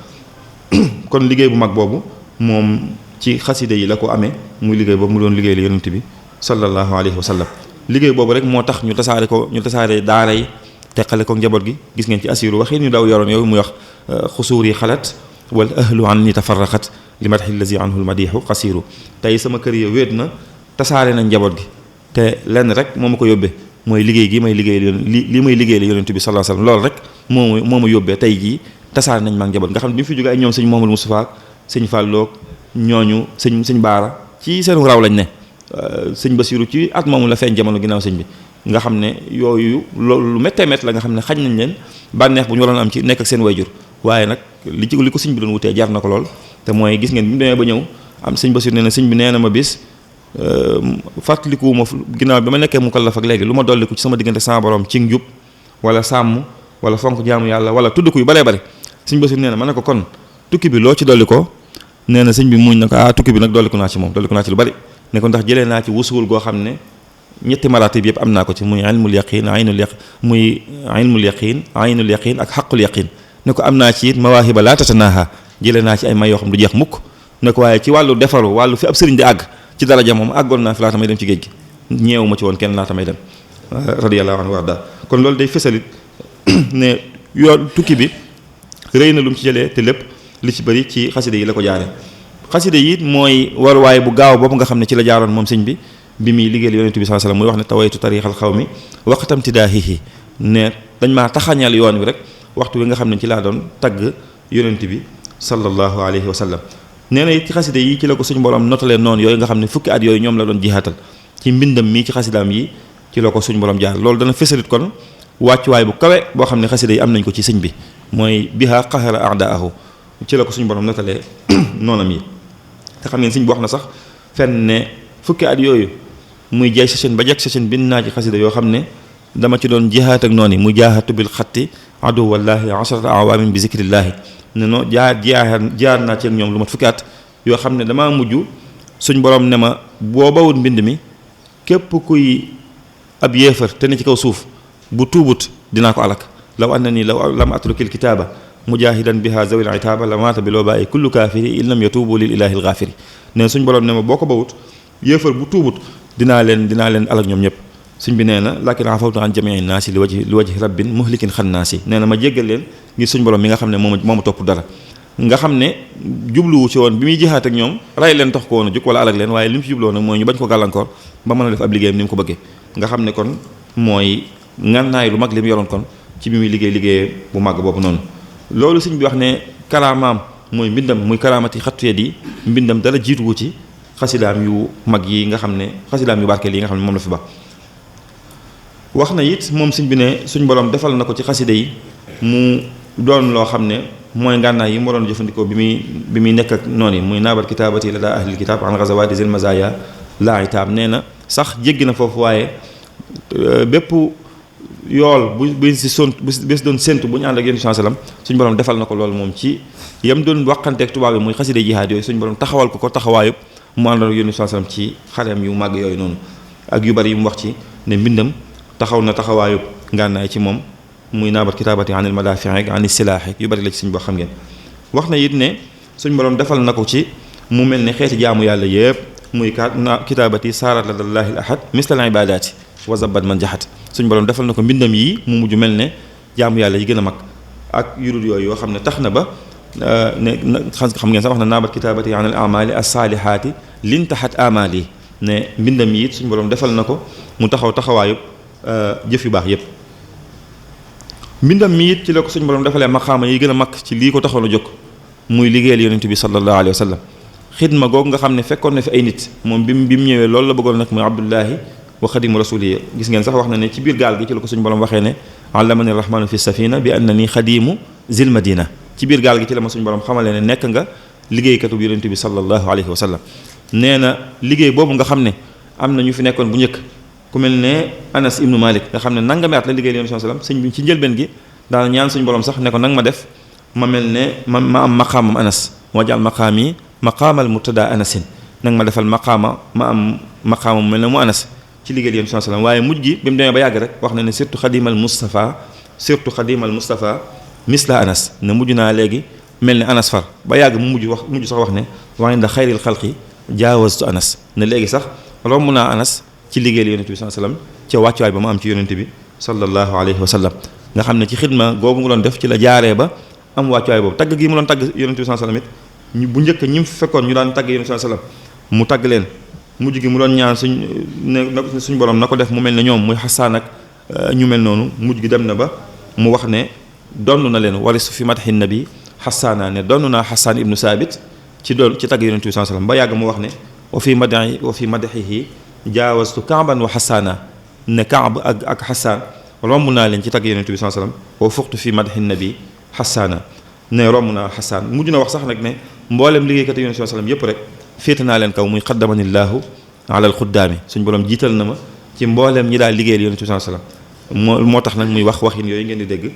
kon liggéey bu mag boobu moom ci xaside yi la ko amee muy liggéey boobu mu doon liggéey la yonent bi sallallahu alayhi wa sallam liggéey boobu rek moo tax ñu tasaare daara yi teqale ko njaboot gi gis ngeen ci asiru waxi ñu daw yoroon yow muy wax xusuur yi xalat wal ahlu an ni tafarraqat li mataxi lazi anhu lmadixu xasiru tey sama kër ya wéet na tasaare na njaboot gi te lenn rek moo ma ko yóbbee mooy liggéey gi may liggéey li may liggéey la yonent bi sallallahu alayhi wa sallam loolu rek moo ma yóbbee tey jii tasaare nañ maag njaboot nga xam ne bi mu fi jógee ay ñoom sëñ Mouhamadou Moustapha sëñ Falloog ñooñu sëñ Baara ci seen raw lañ ne sëñ Basiru ci at moomu la feeñ jamono ginnaaw sëñ bi nga xam ne yooyu loolu lu méttee métt la nga xam ne xañ nañ leen bànneex bu ñu waroon am ci nekk ak seen wayjur waaye nag li ko sëñ bi doon wutee jar na ko lool te mooy gis ngeen bi mu demee ba ñëw am sëñ Basiir nee na sëñ bi nee na ma bis fàttalikuwuma ginnaaw bi ma nekkee mukallaf ak léegi lu ma dolliku ci sama diggante sama borom ci njub wala sàmm wala fonk jaamu yàlla wala tudd ko yu baree bare sëñ Basiir nee na ma ne ko kon tukki bi loo ci dolli ko nee na sëñ bi muñ na ko tukki bi nag dolliku naa ci moom dolliku naa ci lu bari ne ko ndax jëlee naa ci wusuwul goo xam ne ñetti maratib yëpp am naa ko ci muy ilmul yaqin ilmul yaqin ak xaqul yaqin ne ko am naa ci it mawaahiba laa tatanaaha jëlee naa ci ay may yoo xam du jeex mukk ne ko waaye ci wàllu defaru wàllu fi ab sëriñ di àgg ci daraja moom àggoon naa fi laata may dem ci géej gi ñeewu ma ci woon kenn laata may dem radiyallahu anhu warda kon loolu day fësalit ne yoon tukki bi rëy na lu mu ci jëlee te lépp li ci bëri ci xasida yi la ko jaare xasida yi mooy waruwaay bu gaaw boobu nga xam ne ci la jaaroon moom sëñ bi muy liggéeyal yonent bi sallallahu alayhi wasallam muy wax ne tawaytu tariixal xawmi waqtam tidaahihi ne dañ maa taxañal yoon wi rek waxtu wi nga xam ne ci laa doon tagg yonent bi sallallahu alayhi wa sallam nee na it ci xasida yi ci la ko suñu borom notalee noonu yooyu nga xam ne fukki at yooyu ñoom la doon jihaatal ci mbindam mii ci xasidaam yi ci la ko suñu borom jaar loolu dana fësalit kon wàccuwaay bu kawe boo xam ne xasida yi am nañ ko ci sëñ bi mooy biha qahara a'daahu ci la ko suñu borom notalee noonam yi te xam ngeen sëñ bi wax na sax fenn ne fukki at yooyu muy jay session ba jekk session bind naa ci xasida yoo xam ne dama ci doon jihaat ak noonu yi muy jaahatu bil xatti adu wallahi asharata awaamin bi zikrillahi ne no jaar naa ci ak ñoom lu mat fukki at yoo xam ne damaa mujj suñ borom ne ma boo bawut mbind mi képp kuy ab yéefar te ne ci kaw suuf bu tuubut dinaa ko alak law anna nii law lam atrukil kitaaba mujahidan biha zawil itaaba la maata bi loo bàyyi kullu kaafiri in lam yatuubu lil ilahi algaafiri ne suñ borom ne ma boo ko bawut yéefar bu tuubut dinaa leen alak ñoom ñëpp suñ bi nee na lakin afawtu an jamii naasi li wajhi rabbin muhlikin xannaasi nee na ma jéggal leen ngir suñ borom mi nga xam ne moo ma topp dara nga xam ne jubluwu ci woon bi muy jihaat ak ñoom ray leen tax ko woon a jóg wala alak leen waaye li mu ci jubluwoon nag mooy ñu bañ ko gàllankoor ba mën a def ab liggéeyam ni mu ko bëggee nga xam ne kon mooy ngànnaay lu mag li mu yoroon kon ci bi muy liggéey bu màgg boobu noonu loolu sëñ bi wax ne karaamaam mooy mbindam muy karaamati xattuye di mbindam dara jiituwu ci xasidaam yu mag yi nga xam ne xasidaam yu barkeel yi nga xam ne moom la fi ba wax na it moom sëñ bi ne suñ borom defal na ko ci xasida yi mu doon loo xam ne mooy ngànnaay yi mu waroon jëfandikoo bi muy nekk ak noonu yi muy naabat kitaabati la daa ahlil kitaab an gazawaati zil mazaya laa itaab nee na sax jéggi na foofu waaye bépp yool bu si sont bés doon séntu bu ñu ànd ak yéen sallam suñ borom defal na ko loolu moom ci yam doon waxanteeg tubaab yi muy xasida jihaad yooyu suñ borom taxawal ko taxawaayub mu àndoon ak yéen sallam ci xareem yu màgg yooyu noonu ak yu bari yu mu wax ci ne mbindam taxaw na taxawaayub ngànnaay ci moom muy naabat kitaabati anil madaafi ak anil silaahi yu bari la ci suñ boo xam ngeen wax na it ne suñ borom defal na ko ci mu mel ne xeeti jaamu yàlla yëpp muy kitaabati saarat la dallaahi al ahad mislal ibadaati wa zabat man jaxat suñ borom defal na ko mbindam yi mu mujj mel ne jaamu yàlla yi gën a mag ak yurul yooyu yoo xam ne tax na ba ne xam ngeen sax wax na naabat kitaabati anil amali as-saalihaati lintaxat amali ne mbindam yi it suñ borom defal na ko mu taxawaayub jëf yu baax yépp mbindam mi it ci la ko suñu borom defalee maqaama yi gën a mag ci lii ko taxoon a jóg muy liggéeyal yonent bi sallallahu alayhi wa sallam xidma googu nga xam ne fekkoon na fi ay nit moom bi mu ñëwee loolu la bëggoon nag muy abdullahi wa xadimu rasulihi gis ngeen sax wax na ne ci biir gaal gi ci la ko suñu borom waxee ne allamani rahmanu fi safina bi annani xadimu zil madina ci biir gaal gi ci la ma suñu borom xamalee ne nekk nga liggéeykatu yonent bi sallallahu alayhi wa sallam nee na liggéey boobu nga xam ne am na ñu fi nekkoon bu njëkk ku mel ne Anas ibnu Malik nga xam ne nangami at la liggéey yonent sallam sëñ bi ci njëlbeen gi daana ñaan suñu borom sax ne ko nang ma def ma mel ne ma am maqaamam Anas wajal maqaami maqaamal murtada Anasin nang ma defal maqaama ma am maqaama mu mel ne mu Anas ci liggéey yonent sallam waaye mujj gi bi mu demee ba yàgg rek wax na ne surtout xadimal Mustafa misla Anas ne mujj naa léegi mel ne Anas far ba yàgg mu mujj sax wax ne wa inda xayril xalqi jaawastu Anas ne léegi sax romb naa Anas ci liggéeyal yonent bi sallallahu alayhi wasallam ca wàccuwaay ba mu am ci yonent bi sallallahu alayhi wa sallam nga xam ne ci xidma googu mu doon def ci la jaaree ba am wàccuwaay boobu tagg gi mu doon tagg yonent bi sallallahu alayhi wasallam it ñu bu njëkk ñi mu fekkoon ñu daan tagg yonent bi sallallahu alayhi wasallam mu tagg leen mujj gi mu doon ñaan suñ borom na ko def mu mel ne ñoom muy Xasaan ak ñu mel noonu mujj gi dem na ba mu wax ne donn na leen warisu fi madhi nabi Xasaana ne donn naa Xasaan ibnu Saabit ci tagg yonent bi sallallahu alayhi wasallam ba yàgg mu wax ne wa fi madhihi jaawastu Kaaban wa Xasaana ne Kaab ak Xasaan romb naa leen ci tagg yonent bi sallallahu alayhi wasallam wa fuqtu fi madhi nabi Xasaana ne romb naa Xasaan mujj na wax sax nag ne mboolem liggéeykat yonent bi sallallahu alayhi wasallam yëpp rek féete naa leen kaw muy xaddamanillaahu alal xuddaami suñu borom jiital na ma ci mbooleem ñi daal liggéeyal yonent bi sallallahu alayhi wasallam moo tax nag muy wax waxin yooyu ngeen di dégg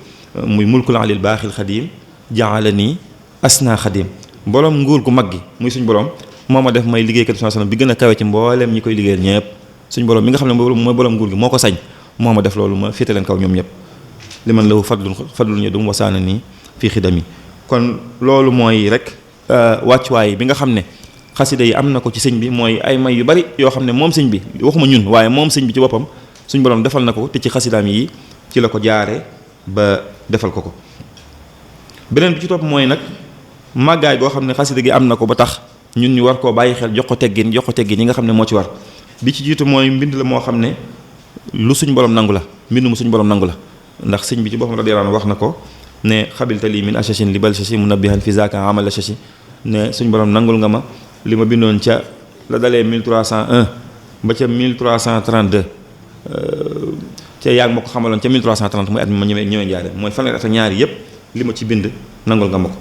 muy mulkul alil baaxil xadim jaalani asna xadim borom nguur gu mag gi muy suñu borom moo ma def may liggéeykat bi sallallahu alayhi wasallam bi gën a kawe ci mbooleem ñi koy liggéeyal ñëpp suñu borom mi nga xam ne mooy borom nguur gi moo ko sañ moo ma def loolu ma féete leen kaw ñoom ñëpp li man lahu fadlun yadum wasaana nii fii xidami kon loolu mooy rek wàccuwaay bi nga xam ne xasida yi am na ko ci sëñ bi mooy ay may yu bari yoo xam ne moom sëñ bi waxuma ñun waaye moom sëñ bi ci boppam suñu borom defal na ko te ci xasidaam yi ci la ko jaare ba defal ko beneen bi ci topp mooy nag màggaay boo xam ne xasida gi am na ko ba tax ñun ñu war koo bàyyi xel jox ko teggin yi nga xam ne moo ci war bi ci jiitu mooy mbind la moo xam ne lu suñ borom nangu la mbind mu suñ borom nangu la ndax sëñ bi ci boppam radiyallahu anhu wax na ko ne xabilta lii min ashashin li bal shashi munabbihan fi zaka amal la shashi ne suñ borom nangul nga ma li ma bindoon ca la dalee 1301 ba ca 1332 ca yaa ngi ma ko xamaloon ca 1330 muy at mi ma ñëwee njaare mooy fanweeri at ak ñaari yépp li ma ci bind nangul nga ma ko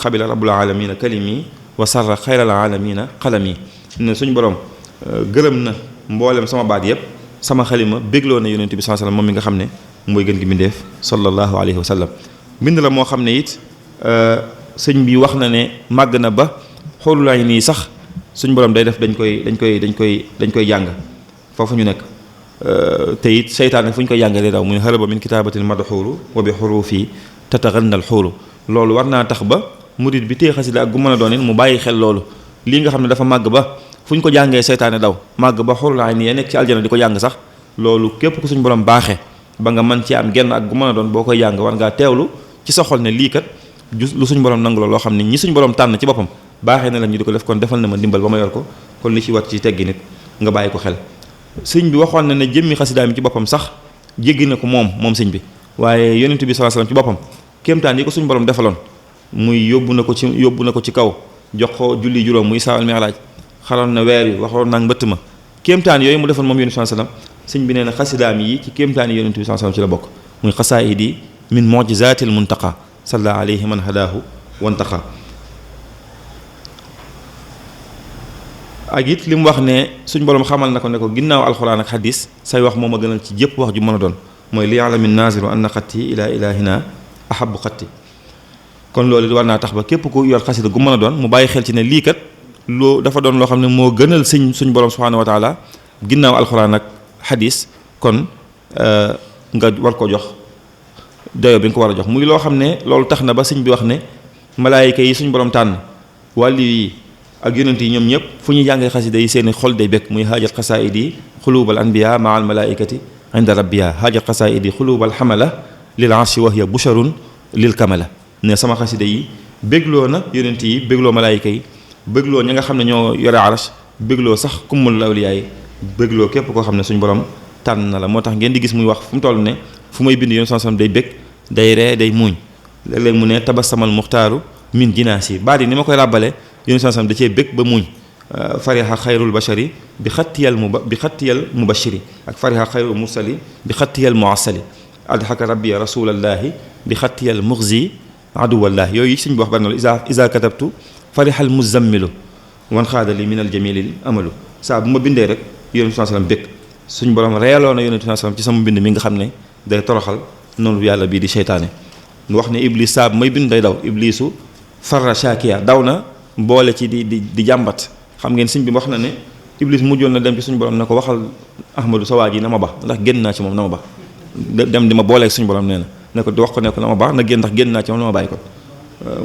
xabila rabbul alamina kalimi wa sarra xayral alamina xalami ne suñ borom gërëm na mboolem sama baat yépp sama xalima bégloo na yonent bi sallallahu alayhi wasallam moom mi nga xam ne mooy gën gi bindeef sallallahu alayhi wa sallam bind la moo xam ne it sëñ bi wax na ne màgg na ba xoolulaay nii sax suñ borom day def dañ koy jàng foofu ñu nekk te it seytaane fu ñu koy jàngalee daw muy haraba min kitaabatil madxuuru wa bi xurufi tatagannal xuuru loolu war naa tax ba murid bi téye xasida ak gu mën a doon it mu bàyyi xel loolu lii nga xam ne dafa màgg ba fu ñu ko jàngee seytaane daw màgg ba xoolulaay nii nekk ci aljana di ko jàng sax loolu képp ku suñ borom baaxee ba nga mën ci am genn ak gu mën a doon boo koy jàng war ngaa teewlu ci sa xol ne lii kat lu suñ borom nangu la loo xam ne ñi suñ borom tànn ci boppam baaxee na la ñu di ko def kon defal na ma dimbal ba ma yor ko kon li ci wat ci teggi nit nga bàyyi ko xel sëñ bi waxoon na ne jëmmi xasidaa mi ci boppam sax jéggi na ko moom sëñ bi waaye yonent bi sallallahu alayhi wasallam ci boppam kéemtaan yi ko suñ borom defaloon muy yóbbu na ko ci kaw jox ko julli juróom muy Israa wal Mi'raaj xaloon na weer yi waxoon naa mbëtt ma kéemtaan yooyu mu defoon moom yonent bi sallallahu alayhi wasallam sëñ bi nee na xasidaam yi ci kéemtaan yi yonent bi sallallahu alayhi wasallam ci la bokk muy xasaayidi min mu'jizaatil muntaqa salla alayhi man hadaahu wantaqa ak it li mu wax ne suñ borom xamal na ko ne ko ginnaaw alxuraan ak xadis say wax moom a gënal ci jëpp wax ju mën a doon mooy li ya'lamu naaziru anna xatti ilaa ilaahina ahabbu xatti kon loolu war naa tax ba képp ku yor xasida gu mën a doon mu bàyyi xel ci ne lii kat loo dafa doon loo xam ne moo gënal suñ borom subhaanahu wa taala ginnaaw alxuraan ak xadis kon nga war ko jox dayo bi nga ko war a jox muy loo xam ne loolu tax na ba sëñ bi wax ne malaayika yi suñ borom tànn wàllu yi ak yonent yi ñoom ñëpp fu ñuy jàngee xasida yi seeni xol day bekk muy haajat xasaayidi xuluubal anbiya maa al malaayikati inda rabbiya haajat xasaayidi xuluubal xamala lil arshi wa hiya busharun lil kamala ne sama xasida yi bégloo na yonent yi bégloo malaayika yi bégloo ñi nga xam ne ñoo yore arash bégloo sax kummul lawliyaa yi bégloo képp koo xam ne suñ borom tànn na la moo tax ngeen di gis muy wax fu mu toll ne fu may bind yoon sam day bég day ree day muuñ léeg-léeg mu ne tabasamal muxtaaru min jinaasi baat yi ni ma koy ràbbale yoon sam da cee bég ba muuñ fariha xayrul bashari bi xattiyal mubashiri ak fariha xayrul mursali bi xattiyal muassali adhaka rabbi rasulallaahi bi xattiyal muxzi aduwallaahi yooyu suñ bi wax bari na isa katabtu farihal muzammilu wan xaadali min al jamilil amalu saa bu ma bindee rek yoon sam bég suñ borom reeloo na yonent bi sallam ci sama mbind mi nga xam ne day toroxal noonu yàlla bii di seytaane nu wax ne iblis saab may bind day daw iblisu farra shakiya daw na boole ci di jàmbat xam ngeen sëñ bi wax na ne iblis mujjoon na dem ci suñu borom ne ko waxal ahmadu sa waa ji na ma ba ndax génn naa ci moom na ma ba dem di ma booleeg suñu borom nee na ne ko di wax ko ne ko na ma ba na génn ndax génn naa ci moom na ma bàyyi ko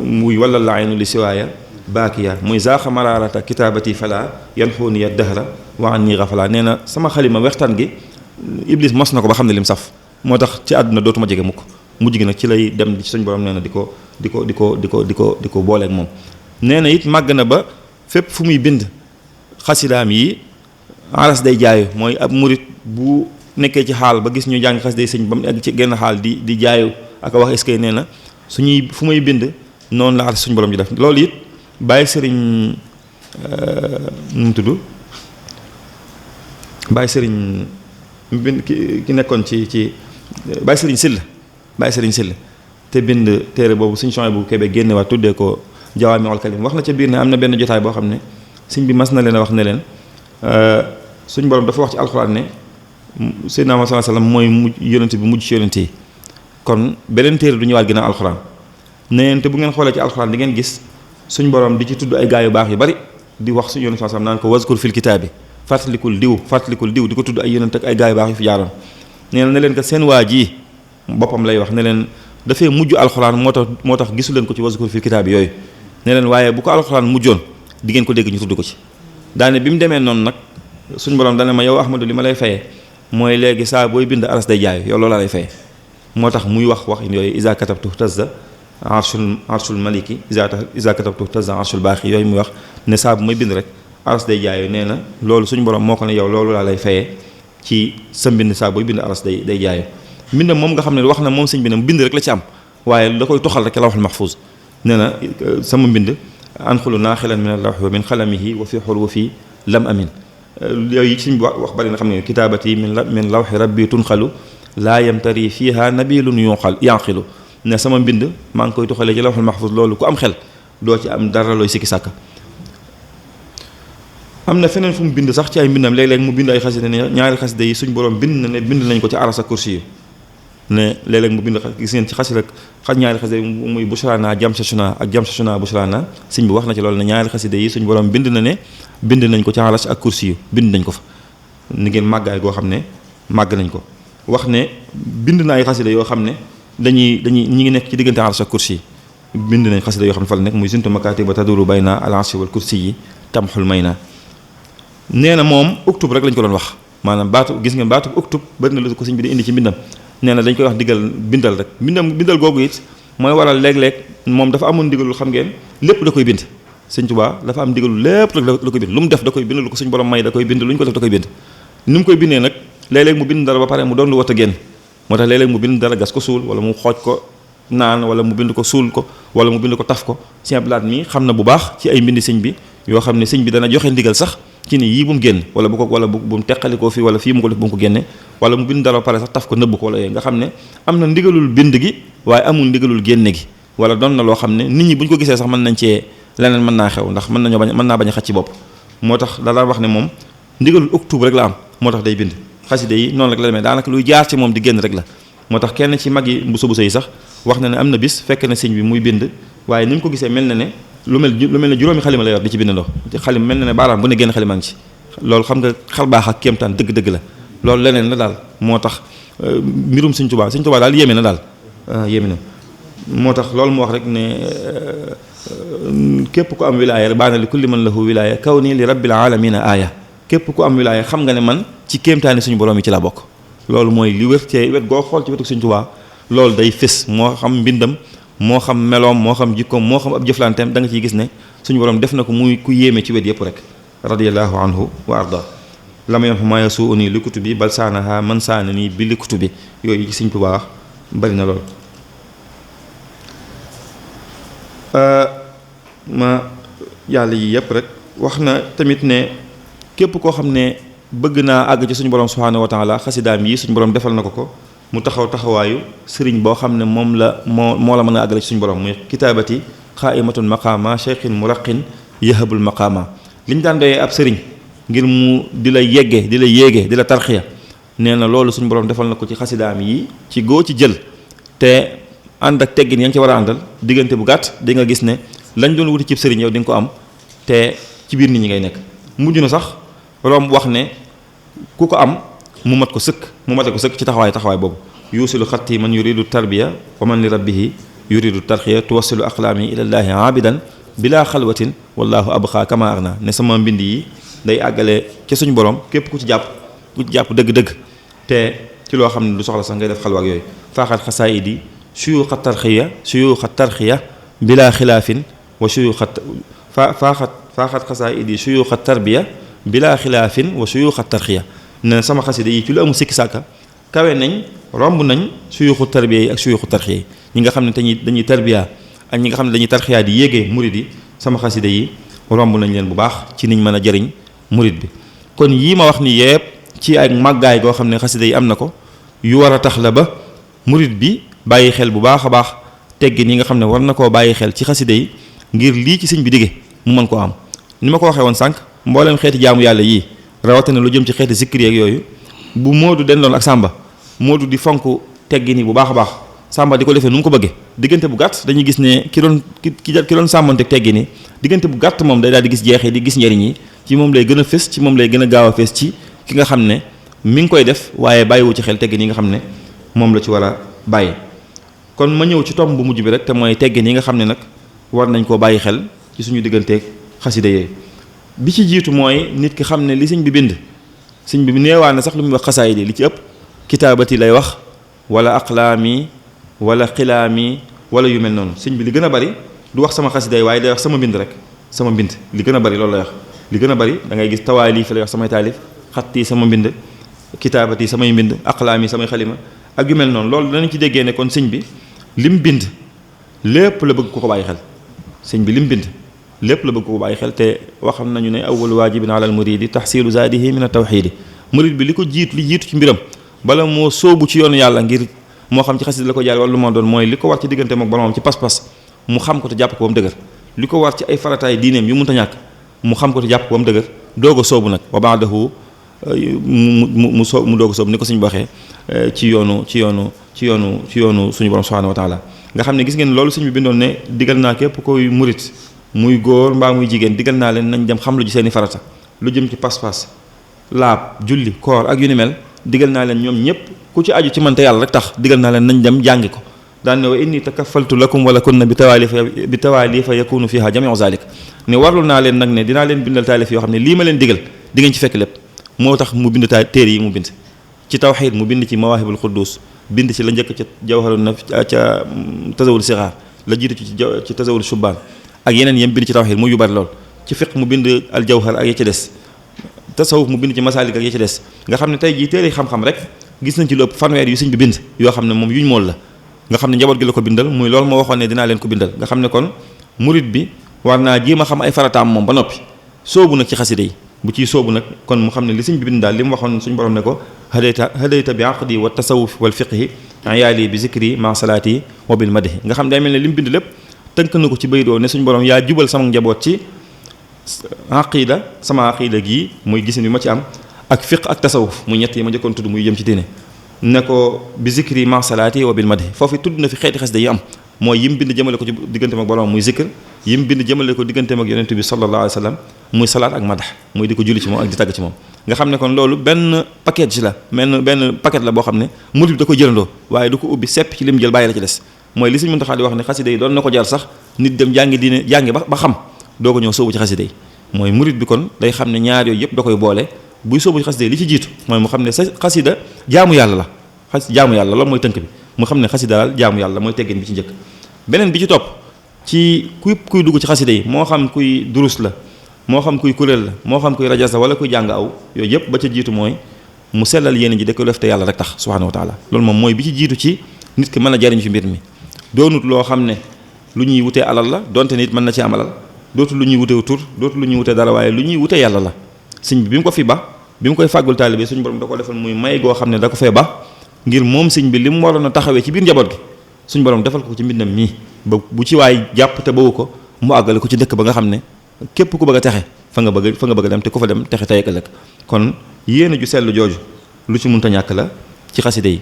muy wala laaynu li siwaaya baakiya muy zaaxa maraarata kitaabati fala yanxuuniya dahra wa anni gafala nee na sama xalima wextaan gi iblis mos na ko ba xam ne lim saf moo tax ci àdduna dootuma jege mukk mujj gi nag ci lay dem ci suñu borom nee na di ko booleeg moom nee na it màgg na ba fépp fu muy bind xasidaam yi aras day jaayu mooy ab murit bu nekkee ci xaal ba gis ñu jàng xas day sëñ ba mu egg ci genn xaal di jaayu ak wax est-ce que nee na fu may bind noonu la aras suñu borom ji def loolu it bàyyi sëriñ nu mu tudd bàyyi sëriñ bind ki nekkoon ci bàyyi sëriñ Sylla te bind téere boobu suñu changé bu Kébé génne waat tuddee ko jawaami'ul kalim wax na ca biir ne am na benn jotaay boo xam ne sëñ bi mas na leen a wax ne leen suñ borom dafa wax ci alxuraan ne Seydina Muhammad sallallahu alayhi wasallam mooy mujj yonent bi mujj ci yonent yi kon beneen téere du ñëwaat ginnaaw alxuraan ne te bu ngeen xoolee ci alxuraan di ngeen gis suñ borom di ci tudd ay gaa yu baax yu bari di wax suñu yonent sallallahu alayhi wasallam naan ko wazkur fil kitaabi fàttalikul diw di ko tudd ay yonent ak ay gaa yu baax yu fi jaaroon nee na ne leen que seen waa ji boppam lay wax ne leen dafay mujj alxuraan moo tax gisu leen ko ci wazkur fil kitaabi yooyu ne leen waaye bu ko alxuraan mujjoon di ngeen ko dégg ñu tudd ko ci daane bi mu demee noonu nag suñ borom dana ma yow Ahmadu li ma lay fayee mooy léegi saa booy bind aras day jaayu yow loolu laa lay fayee moo tax muy wax yooyu isa katabtu tazza arshul maliki isa katabtu tazza arshul baaxi yooyu muy wax ne saa bu may bind rek aras day jaayu nee na loolu suñu borom moo ko ne yow loolu laa lay fayee ci sa mbind saa booy bind aras day jaayu mbindam moom nga xam ne wax na moom sëñ bi ne bind rek la ci am waaye da koy toxal rek lawhul mahfuz nee na sama mbind anxulu naaxilan min al-lawhi wa min xalamihi wa fi xurufi lam amin yooyu suñ bi wax bari na xam ne kitaabati min lawhi rabbi tunxalu laa yamtari fiiha nabilun yanqilu ne sama mbind maa ngi koy toxalee ci lawhul mahfuz loolu ku am xel doo ci am dara looy sikki sàkka am na feneen fu mu bind sax ci ay mbindam léeg-léeg mu bind ay xasida ne ñaari xasida yi suñ borom bind na ne bind nañ ko ci aras ak kursi yu ne léeg-léeg mu bind gis ngeen ci xasida ñaari xasida muy bushrana jamsashuna ak jamsashuna bushrana sëñ bi wax na ci loolu ne ñaari xasida yi suñ borom bind na ne bind nañ ko ci aras ak kursi yu bind nañ ko fa ni ngeen màggaay goo xam ne màgg nañ ko wax ne bind na ay xasida yoo xam ne ñi ngi nekk ci diggante aras ak kursi yi bind nañ xasida yoo xam ne fa la nekk muy zintu makatiba taduru bayna al arshi wal kursi yi tamxul mayna nee na moom uktub rek lañ ko doon wax maanaam gis ngeen baatu uktub bari na lu ko sëñ bi di indi ci mbindam nee na dañ koy wax bindal rek bindal googu it mooy waral léeg-léeg moom dafa amoon ndigalul xam ngeen lépp da koy bind sëñ Tuubaa dafa am ndigalul lépp rek da koy bind lu mu def da koy bind lu ko suñ borom may da koy bind lu ñu ko def da koy bind ni mu koy bindee nag léeg-léeg mu bind dara ba pare mu doon lu wat a génn moo tax léeg-léeg mu bind dara gas ko suul wala mu xooj ko naan wala mu bind ko suul ko wala mu bind ko taf ko Sëñ Abdou Lahad mi xam na bu baax ci ay mbindi sëñ bi yoo xam ne sëñ bi dana joxe ndigal sax ci ni yii bu mu génn wala bu mu teqalikoo fii wala fii mu ko def bu mu ko génne wala mu bind dara ba pare sax taf ko nëbb ko wala yooyu nga xam ne am na ndigalul bind gi waaye amul ndigalul génne gi wala doon na loo xam ne nit ñi bu ñu ko gisee sax mën nañ cee leneen mën naa xew ndax mën naa bañ a xaj ci bopp moo tax da daan wax ne moom ndigalul octobre rek la am moo tax day bind xaside yi noonu rek la demee daanaka luy jaar ci moom di génn rek la moo tax kenn ci mag yi buso yi sax wax na ne am na bis fekk na sëñ bi muy bind waaye ni mu ko gisee mel na ne lu mel ne juróomi xalima la yor di ci bindandoo xalim mel na ne baaraam bu ne génn xalimaa ngi ci loolu xam nga xel baax ak kéemtaan dëgg-dëgg la loolu leneen la daal moo tax mbirum Sëñ Tuubaa daal yéeme na daal yéeme na moo tax loolu mu wax rek ne képp ku am wilaaya baana li kulli man lahu wilaaya kaw nii li rabbil alamina aaya képp ku am wilaaya xam nga ne man ci kéemtaani suñu borom yi ci la bokk loolu mooy li wér cee wet goo xool ci wetu Sëñ Tuubaa loolu day fés moo xam mbindam moo xam meloom moo xam jikkoom moo xam ab jëflanteem da nga ciy gis ne suñu borom def na ko muy ku yéeme ci wet yëpp rek radiyallahu anhu wa arda lam yam ma yasu nii li kutubi bal saanaha man saana nii bi li kutubi yooyu ci Sëñ Tuubaa bari na lool ma yàlla yi yëpp rek wax na tamit ne képp koo xam ne bëgg naa àgg ci suñu borom subhaanahu wa taala xasidaam yi suñu borom defal na ko mu taxawaayu sëriñ boo xam ne moom la moo la mën a àggale ci suñu borom muy kitaabati xaaimatun maqaama cheikhin muraqin yahabul maqaama li ñu daan doyee ab sëriñ ngir mu di la yegge di la yéege di la tarxiya nee na loolu suñu borom defal na ko ci xasidaam yi ci góo ci jël te ànd ak teggin yaa ngi ci war a àndal diggante bu gàtt di nga gis ne lañ doon wuti cib sëriñ yow di nga ko am te ci biir nit ñi ngay nekk mujj na sax romb wax ne ku ko am mu mate ko sëkk ci taxawaay boobu yuusilu xatti man yuridu tarbiya wa man li rabbihi yuridu tarxiya tuwassilu aqlaami ilallaahi aabidan bila xalwatin wallahu abqa kama arna ne sama mbind yi day àggale ca suñu borom képp ku ci jàpp dëgg-dëgg te ci loo xam ne du soxla sax ngay def xalwa ak yooyu faaxat xasaayidi suyuuxa tarxiya bila xilaafin wa faaxat xasaayidi suyuuxa tarbiya bila xilaafin wa suyuuxa tarxiya ne sama xasida yi ci lu amul sikki sàkka kawe nañ romb nañ suyuuxu tarbiya yi ak suyuuxu tarxiya yi ñi nga xam ne dañuy tarbiya ak ñi nga xam ne dañuy tarxiya di yéegee murid yi sama xasida yi romb nañ leen bu baax ci niñ mën a jëriñ murid bi kon yii ma wax ni yépp ci ay màggaay goo xam ne xasida yi am na ko yu war a tax la ba murid bi bàyyi xel bu baax a baax teggin yi nga xam ne war na koo bàyyi xel ci xasida yi ngir lii ci sëñ bi dige mu mën koo am. ni ma ko waxee woon sànq mboolem xeeti jaamu yàlla yii rawatina lu jëm ci xeeti zikri yeeg yooyu bu Moodu dendoon ak Samba Moodu di fonk teggi ni bu baax a baax Samba di ko defee nu mu ko bëggee diggante bu gàtt dañuy gis ne ki doon sàmmonte teggi ni diggante bu gàtt moom day daal di gis jeexee di gis njëriñ yi ci moom lay gën a fës ci moom lay gën a gaaw a fës ci ki nga xam ne mi ngi koy def waaye bàyyiwu ci xel teggin yi nga xam ne moom la ci war a bàyyi. kon ma ñëw ci tomb bu mujj bi rek te mooy teggin yi nga xam ne nag war nañ koo bàyyi xel ci suñu digganteeg xasida yooyu bi ci jiitu mooy nit ki xam ne li sëñ bi bind sëñ bi neewaa na sax lu muy wax xasaayid yi li ci ëpp kitaabati lay wax wala aqlaami wala xilaami wala yu mel noonu sëñ bi li gën a bari du wax sama xasida yi waaye day wax sama mbind rek sama mbind li gën a bari loolu lay wax li gën a bari da ngay gis tawaalif lay wax samay taalif xatti sama mbind kitaabati samay mbind aqlaami samay xalima ak yu mel noonu loolu danañ ci déggee ne kon sëñ bi lim bind lépp la bëgg ko bàyyi xel sëñ bi lim bind lépp la bëgg ko bàyyi xel te waxam nañu ne awwal waajibin ala al muridi tahsilu zaadihi min at tawxiidi murid bi li ko jiitu li jiitu ci mbiram bala moo sóobu ci yoonu yàlla ngir moo xam ci xasida la ko jaar wala lu ma doon mooy li ko war ci diggante moom boromam ci pas-pas mu xam ko te jàpp ko ba mu dëgër li ko war ci ay farataay diineem yu mënta ñàkk mu xam ko te jàpp ko ba mu dëgër doog a sóobu nag wa baadahu mu doog a sóobu ni ko suñu waxee ci yoonu suñu borom subhanahu wa taala nga xam ne gis ngeen loolu suñ bi bindoon ne digal naa képp koy murit muy góor mbaa muy jigéen digal naa leen nañ dem xam lu ji seeni farata lu jëm ci pas-pas laab julli koor ak yu ni mel digal naa leen ñoom ñëpp ku ci aju ci man te yàlla rek tax digal naa leen nañ dem jàngi ko daan ne wa inni takafaltu lakum wala kunna bi tawaalifa yakunu fiha jamiu zalik ne warlu naa leen nag ne dinaa leen bindal taalif yoo xam ne lii ma leen digal di ngeen ci fekk lépp moo tax mu bind téere yi mu bind ci tawxiid mu bind ci mawaahibul quddus bind ci la njëkk ca jawharun naf ca tasawul sixaar la jiitu ci tasawul shubaan ak yeneen yem bind ci tawxiid muy yu bari lool ci fiq mu bind al jawhar ak ya ca des tasawuf mu bind ci masaalik ak ya ca des nga xam ne tey jii téere xam-xam rek gis nañ ci lu ëpp fanweer yu sëñ bi bind yoo xam ne moom yuñ mool la nga xam ne njaboot gi la ko bindal muy loolu moo waxoon ne dinaa leen ko bindal nga xam ne kon murit bi war naa jéem a xam ay farataam moom ba noppi soobu nag ci xasida yi bu ciy soobu nag kon mu xam ne li sëñ bi bind daal li mu waxoon suñu borom ne ko hadayta bi aqdi wa tasawuf wal fiqhi ayaali bi zikri ma salaati wa bil madhi nga xam ne day mel ne li mu bind lépp tënk na ko ci baydoo ne suñu borom yaa jubal sama njaboot ci aqida sama aqida gii muy gisin bi ma ci am ak fiq ak tasawuf muy ñett yi ma njëkkoon tudd muy jëm ci diine ne ko bi zikri ma salaati wa bil madhi foofu tudd na fi xeeti xasida yi am mooy yim bind jëmale ko ci digganteem ak borom muy zikr yim bind jëmale ko digganteem ak yonent bi sallallahu alayhi wa sallam muy salaat ak madax muy di ko julli ci moom ak di tàgg ci moom nga xam ne kon loolu benn package la benn paquet la boo xam ne murid bi da koy jëlandoo waaye du ko ubbi sepp ci lim jël bàyyi la ci des mooy li Sëriñ Muntaxa di wax ne xasida yi doon na ko jar sax nit dem jàngi diine jàngi ba xam doo ko ñëw sóobu ci xasida yi mooy murid bi kon day xam ne ñaar yooyu yëpp da koy boole buy sóobu ci xasida yi li ci jiitu mooy mu xam ne sa xasida jaamu yàlla la jaamu yàlla loolu mooy tënk bi mu xam ne xasida daal jaamu yàlla mooy teggin bi ci njëkk beneen bi ci topp ci kuy dugg ci xasida yi moo xam kuy durus la moo xam kuy kuréel la moo xam kuy rajas la wala kuy jàng aw yooyu yëpp ba ca jiitu mooy mu sellal yéen ji da ko def te yàlla rek tax subhanahu wa taala loolu moom mooy bi ci jiitu ci nit ki mën a jariñ ci mbir mi doonut loo xam ne lu ñuy wutee alal la donte nit mën na ci am alal dootul lu ñuy wutee tur dootul lu ñuy wutee dara waaye lu ñuy wutee yàlla la sëñ bi mu ko fi ba bi mu koy fàggul taalibe suñu borom da ko defal muy may goo xam ne da ko fee ba ngir moom sëñ bi li mu waroon a taxawee ci biir njaboot gi suñu borom defal ko ci mbindam mii ba bu ci waay jàpp te bawu ko mu àggale ko ci dëkk ba nga xam ne képp ku bëgg a texe fa nga bëgg a dem te ku fa dem texe tey ak ëllëg kon yéene ju sell jooju lu ci munta ñàkk la ci xaside yi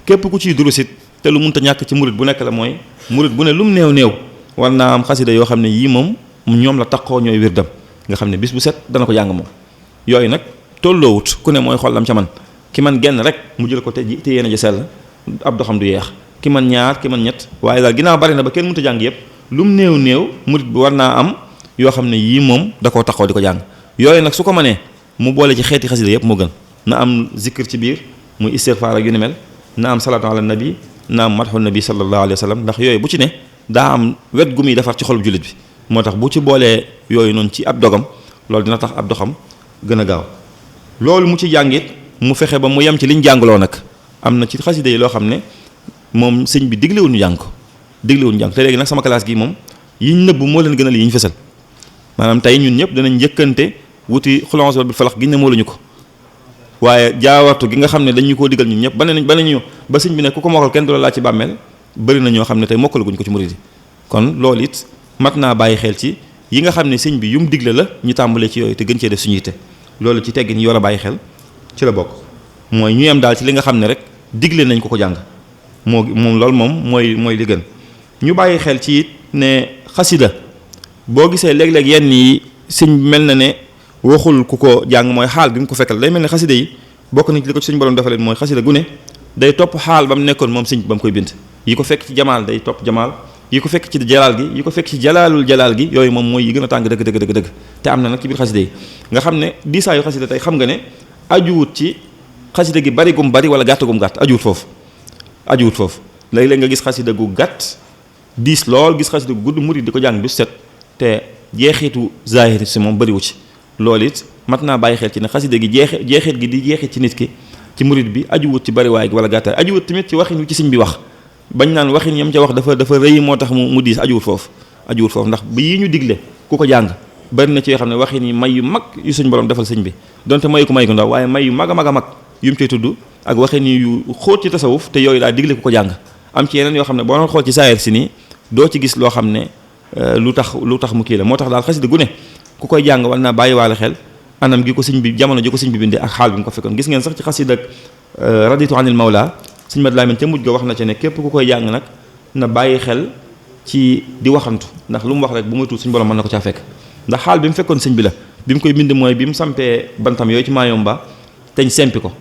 képp ku ciy durusit te lu munta ñàkk ci murit bu nekk la mooy murit bu ne lu mu néew war naa am xaside yoo xam ne yii moom ñoom la taqoo ñooy wirdam nga xam ne bis bu set dana ko jàng moom yooyu nag tolloowut ku ne mooy xollam ca man ki man genn rek mu jël ko te yéene ji sell ab doxam du yeex ki man ñaar ki man ñett waaye daal ginnaaw bari na ba kenn mënta jàng yëpp lu mu néew murit bi war naa am yoo xam ne yii moom da koo taxaw di ko jàng yooyu nag su ko mënee mu boole ci xeeti xasida yëpp moo gën na am zikr ci biir muy istighfar ak yu ni mel na am salaatu ala nabi na am madhu nabi sallallahu alayhi wa sallam ndax yooyu bu ci ne daa am wet gu muy defar ci xolub jullit bi moo tax bu ci boolee yooyu noonu ci ab dogam loolu dina tax ab doxam gën a gaaw loolu mu ci jàngit mu fexe ba mu yem ci liñ jàngaloo nag am na ci xasida yi loo xam ne moom sëñ bi diglewul ñu jàng ko diglewul ñu jàng te léegi nag sama classe gi moom yiñ nëbb moo leen gënal yi ñu fesal maanaam tey ñun ñëpp danañ njëkkante wuti xulance bi falax giñ ne moo lañu ko waaye jaawartu gi nga xam ne dañu koo digal ñun ñëpp ba nañu sëñ bi ne ku ko mokkal kenn du la laaj ci bàmmeel bëri na ñoo xam ne tey mokkal guñ ko ci murid yi kon loolu it mat naa bàyyi xel ci yi nga xam ne sëñ bi yum digle la ñu tàmbalee ci yooyu te gën cee def suñu yitte loolu ci teggin yi war a bàyyi xel ci la bokk mooy ñu yem daal ci li nga xam ne rek digle nañ ko jàng moom loolu moom mooy li gën ñu bàyyi xel ci it ne xasida boo gisee léeg-léeg yenn yi sëñ mel na ne waxul ku ko jàng mooy xaal bi mu ko fekkal day mel ne xasida yi bokk na ci li ko ci suñu borom defaleen mooy xasida gu ne day topp xaal ba mu nekkoon moom sëñ ba mu koy bind yi ko fekk ci jamaal day topp jamaal yi ko fekk ci jalaal gi yi ko fekk ci jalaalul jalaal gi yooyu moom mooy yi gën a tàng dëgg te am na nag ci biir xasida yi nga xam ne diisaayu xasida tey xam nga ne ajuwut ci xasida gi bari gum bari wala gàtt gum gàtt ajuwut foofu léeg-léeg nga gis xasida gu gàtt diis lool gis xasida gu gudd murid di ko jàng bi set te jeexitu zahir si moom bariwu ci loolu it mat naa bàyyi xel ci ne xasida gi jeexit gi di jeexit ci nit ki ci murid bi ajuwut ci bariwaay gi wala gàttaay ajuwut tamit ci waxin wi ci sëñ bi wax bañ naan waxin yam ca wax dafa rëy moo tax mu diis ajuwut foofu ndax bi yi ñu digle ku ko jàng bari na ci yoo xam ne waxin yi may yu mag yu suñ borom defal sëñ bi donte mayu ko may ko ndaw waaye may yu mag a mag yu mu cay tudd ak waxin yu xóot ci tasawuf te yooyu daa digle ku ko jàng am ci yeneen yoo xam ne boo doon xool ci saayir si nii doo ci gis loo xam ne lu tax mu kii la moo tax daal xasida gu ne ku koy jàng war naa bàyyi waale xel anam gi ko sëñ bi jamono ji ko sëñ bi bindee ak xaal bi mu ko fekkoon gis ngeen sax ci xasida ak raditu anil mawla sëñ Mat Lamin ca mujj ga wax na ci ne képp ku koy jàng nag na bàyyi xel ci di waxantu ndax lu mu wax rek bu muy tuut suñu borom mën na ko caa fekk ndax xaal bi mu fekkoon sëñ bi la bi mu koy bind mooy bi mu sampee bantam yooyu ci Mayomba teñ sempi ko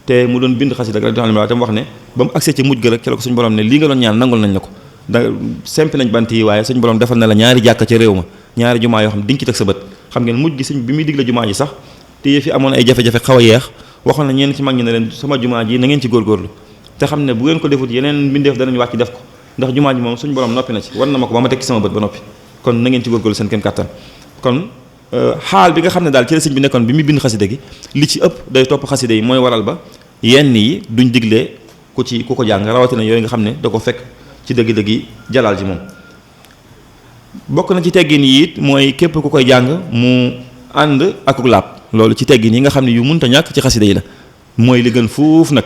te mu doon bind xasida ak raditu anil mawla te mu wax ne ba mu agsee ci mujj ga rek ci la ko suñu borom ne lii nga doon ñaan nangul nañ la ko da sempi nañ bant yi waaye suñu borom defal na la ñaari jàkka ca réew ma ñaari jumaa yoo xam dinga ci teg sa bët xam ngeen mujj gi sëñ bi muy digle jumaa ji sax te fi amoon ay jafe-jafe xaw a yeex waxoon na ñenn ci mag ñi ne leen sama jumaa ji na ngeen ci góorgóorlu te xam ne bu ngeen ko defut yeneen mbindeef danañ wàcc def ko ndax jumaa ji moom suñu borom noppi na ci war na ma ko ba ma teg ci sama bët ba noppi kon na ngeen ci góorgóorlu seen kem kàttan kon xaal bi nga xam ne daal ci la sëñ bi nekkoon bi muy bind xasida gi li ci ëpp day topp xasida yi mooy waral ba yenn yi duñ diglee ku ko jàng rawatina yooyu nga xam ne da ko fekk ci dëgg-dëgg yi jalaal ji moom bokk na ci teggin yi it mooy képp ku koy jàng mu ànd akuk laab loolu ci teggin yi nga xam ne yu munta ñàkk ci xasida yi la mooy li gën fuuf nag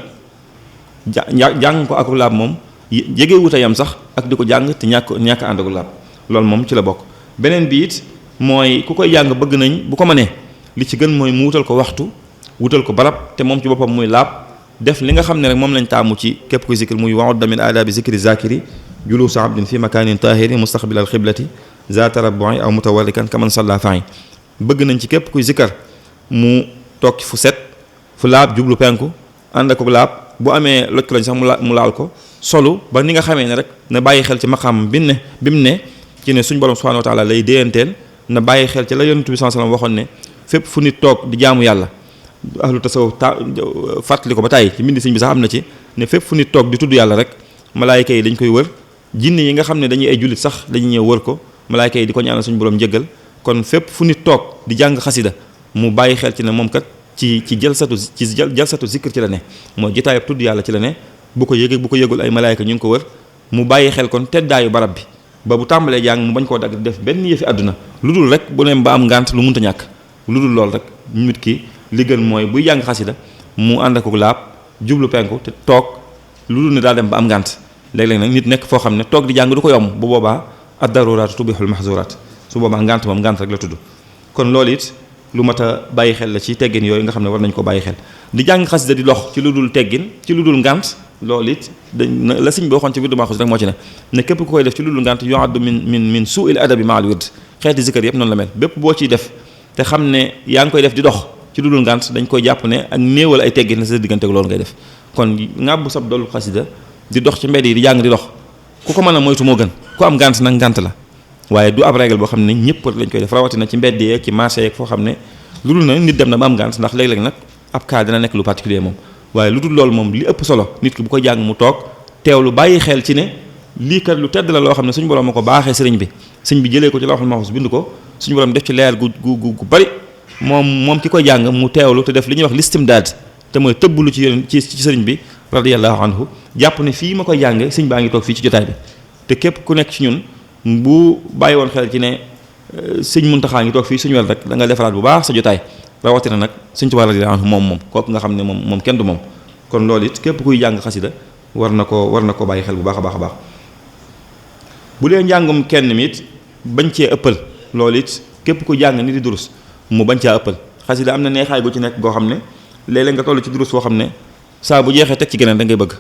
jàng ko akuk laab moom jege wuta yam sax ak di ko jàng te ñàkk ànd akuk laab loolu moom ci la bokk beneen bi it mooy ku koy jàng bëgg nañ bu ko mënee li ci gën mooy mu wutal ko waxtu wutal ko barab te moom ci boppam muy laab def li nga xam ne rek moom lañ taamu ci képp kuy zikr muy wa'udda min aadaabi zikri zakiri juluusa abdin fi makanin tahiri mustaqbil al xiblati za tarabbu'i aw mutawarrikan kaman salla fa'i bëgg nañ ci képp kuy zikkar mu toog fu set fu laab jublu penku ànd ak laab bu amee loj ko lañ sax mu laal ko solu ba ni nga xamee ne rek na bàyyi xel ci maqaam bi mu ne ci ne suñ borom subhanahu wa taala lay déyanteel na bàyyi xel ci la yonent bi sallallahu alayhi wasallam waxoon ne fépp fu nit toog di jaamu yàlla ahlu tasawuf fàttali ko ba tàyyi ci mbindi sëñ bi sax am na ci ne fépp fu nit toog di tudd yàlla rek malaayika yi dañ koy wër jinne yi nga xam ne dañuy ay jullit sax dañuy ñëw wër ko malaayika yi di ko ñaanal suñu borom njëggal kon fépp fu nit toog di jàng xasida mu bàyyi xel ci ne moom kat ci jalsatu zikr ci la ne mooy jotaayab tudd yàlla ci la ne bu ko yëgul ay malaayika ñu ngi ko wër mu bàyyi xel kon teddaayu barab bi ba bu tàmbalee jàng mu bañ koo dagg def benn yëfi àdduna lu dul rek bu ne ba am ngànt lu munta ñàkk lu dul lool rek nit ki li gën mooy buy jàng xasida mu ànd ak laab jublu penku te toog lu dul ne daa dem ba am ngànt léeg-léeg nag nit nekk foo xam ne toog di jàng du ko yomb bu boobaa ad-daruraatu tubihul mahzuraat su boobaa ngànt moom ngànt rek la tudd kon loolu it lu mat a bàyyi xel la ci teggin yooyu nga xam ne war nañ ko bàyyi xel di jàng xasida di dox ci lu dul teggin ci lu dul ngànt loolu it la sëñ bi waxoon ci wirdu Maaxuus rek moo ci ne képp ku koy def ci lu dul ngànt yu'addu min su'il adabi ma'al wird xeeti zikkar yëpp noonu la mel bépp boo ciy def te xam ne yaa ngi koy def di dox ci lu dul ngànt dañ koy jàpp ne ak néewal ay teggin la sa diggante ak loolu ngay def kon ngàbbu sab dolu xasida di dox ci mbedd yi di jàng di dox ku ko mën a moytu moo gën ku am ngànt nag ngànt la waaye du ab règle boo xam ne ñëpp lañ koy def rawatina ci mbedd yeeg ci marché yeeg foo xam ne lu dul na nit dem na ba am ngànt ndax léeg-léeg nag ab cas dina nekk lu particulier moom waaye lu dul loolu moom li ëpp solo nit ki bu ko jàng mu toog teewlu bàyyi xel ci ne lii kat lu tedd la loo xam ne suñu borom ma ko baaxee sëriñ bi jëlee ko ci lawhul mahfuz bind ko suñu borom def ci leer gu bari moom ki koy jàng mu teewlu te def li ñuy wax listimdaad te mooy tëbblu ci sëriñ bi radiyallahu anhu jàpp ne fii ma koy jànge sëñ baa ngi toog fii ci jotaay bi te képp ku nekk ci ñun bu bàyyi woon xel ci ne sëñ Muntaxaa ngi toog fii suñu wel rek da nga defaraat bu baax sa jotaay rawatina nag sëñ Tuubaa radiyallahu anhu moom kooku nga xam ne moom kenn du moom kon loolu it képp kuy jàng xasida war na ko bàyyi xel bu baax a baax a baax bu dee njàngum kenn mi it bañ cee ëppal loolu it képp ku jàng ni di durus mu bañ caa ëppal xasida am na neexaay gu ci nekk goo xam ne léeg-léeg nga toll ci durus foo xam ne saa bu jeexee teg ci geneen da ngay bëgg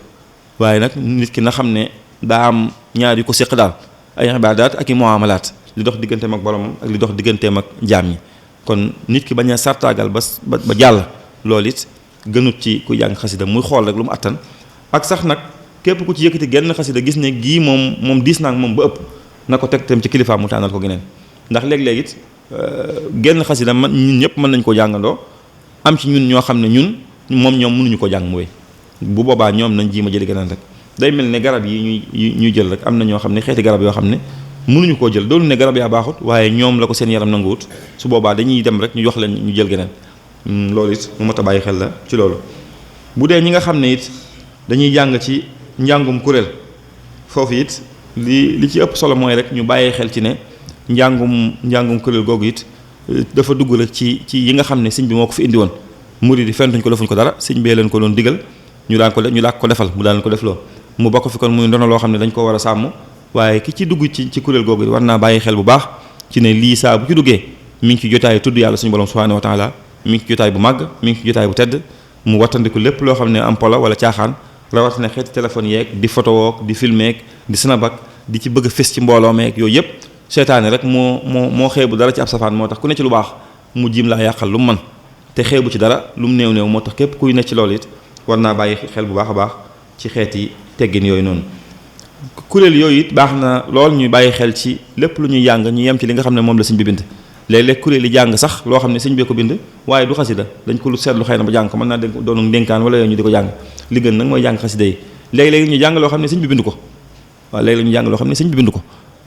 waaye nag nit ki na xam ne daa am ñaar yu ko séq daal ay ibaadaat ak i muamalaat li dox digganteem ak boromam ak li dox digganteem ak jaam ñi kon nit ki bañ a sartaagal ba jàll loolu it gënut ci ku jàng xasida muy xool rek lu mu attan ak sax nag képp ku ci yëkkati genn xasida gis ne gii moom diis naa ak moom ba ëpp na ko teg tam ci kilifaam mu tànnal ko geneen ndax léeg-léeg it genn xasida man ñun ñëpp mën nañ ko jàngandoo am ci ñun ñoo xam ne ñun ñoom mënuñu ko jàng mu wéy bu boobaa ñoom nañ jiima jëli geneen rek day mel ne garab yi ñuy jël rek am na ñoo xam ne xeeti garab yoo xam ne mënuñu koo jël doolu ne garab yaa baaxut waaye ñoom la ko seen yaram nanguwut su boobaa dañuy dem rek ñu jox leen ñu jël geneen loolu it mu mat a bàyyi xel la ci loolu bu dee ñi nga xam ne it dañuy jàng ci njàngum kuréel foofu it li ci ëpp solo mooy rek ñu bàyyi xel ci ne njàngum kuréel googu it dafa dugg rek ci yi nga xam ne sëñ bi moo ko fi indi woon murid yi fentuñ ko defuñ ko dara sëñ bee leen ko doon digal ñu daan ko defal mu daan ko def loo mu bokk fi kon muy ndono loo xam ne dañ ko war a sàmm waaye ki ci dugg ci kuréel googu war naa bàyyi xel bu baax ci ne lii saa bu ci duggee mi ngi ci jotaay tudd yàlla suñu borom subhanahu wa taala mi ngi ci jotaay bu màgg mi ngi ci jotaay bu tedd mu wattandiku lépp loo xam ne am pola wala caaxaan rawatina xeeti téléphone yeeg di photo wook di filmeek di snapback di ci bëgg a fés ci mbooloo meek yooyu yëpp seytaane rek moo xeebu dara ci ab safaan moo tax ku ne ci lu baax mu jiim laa yàqal lu mu mën te xeebu ci dara lu mu néew moo tax képp kuy ne ci loolu it war naa bàyyi xel bu baax a baax ci xeeti teggin yooyu noonu kuréel yooyu it baax na lool ñuy bàyyi xel ci lépp lu ñuy jàng ñu yem ci li nga xam ne moom la sëñ bi bind léeg-léeg kuréel yi jàng sax loo xam ne sëñ bee ko bind waaye du xasida dañ ko lu seetlu xëy na ba jàng ko mën naa doonu ndénkaan wala yooyu ñu di ko jàng li gën nag mooy jàng xasida yi léeg-léeg ñu jàng loo xam ne sëñ bi bind ko waaw léeg-léeg ñu jàng loo xam ne sëñ bi bind ko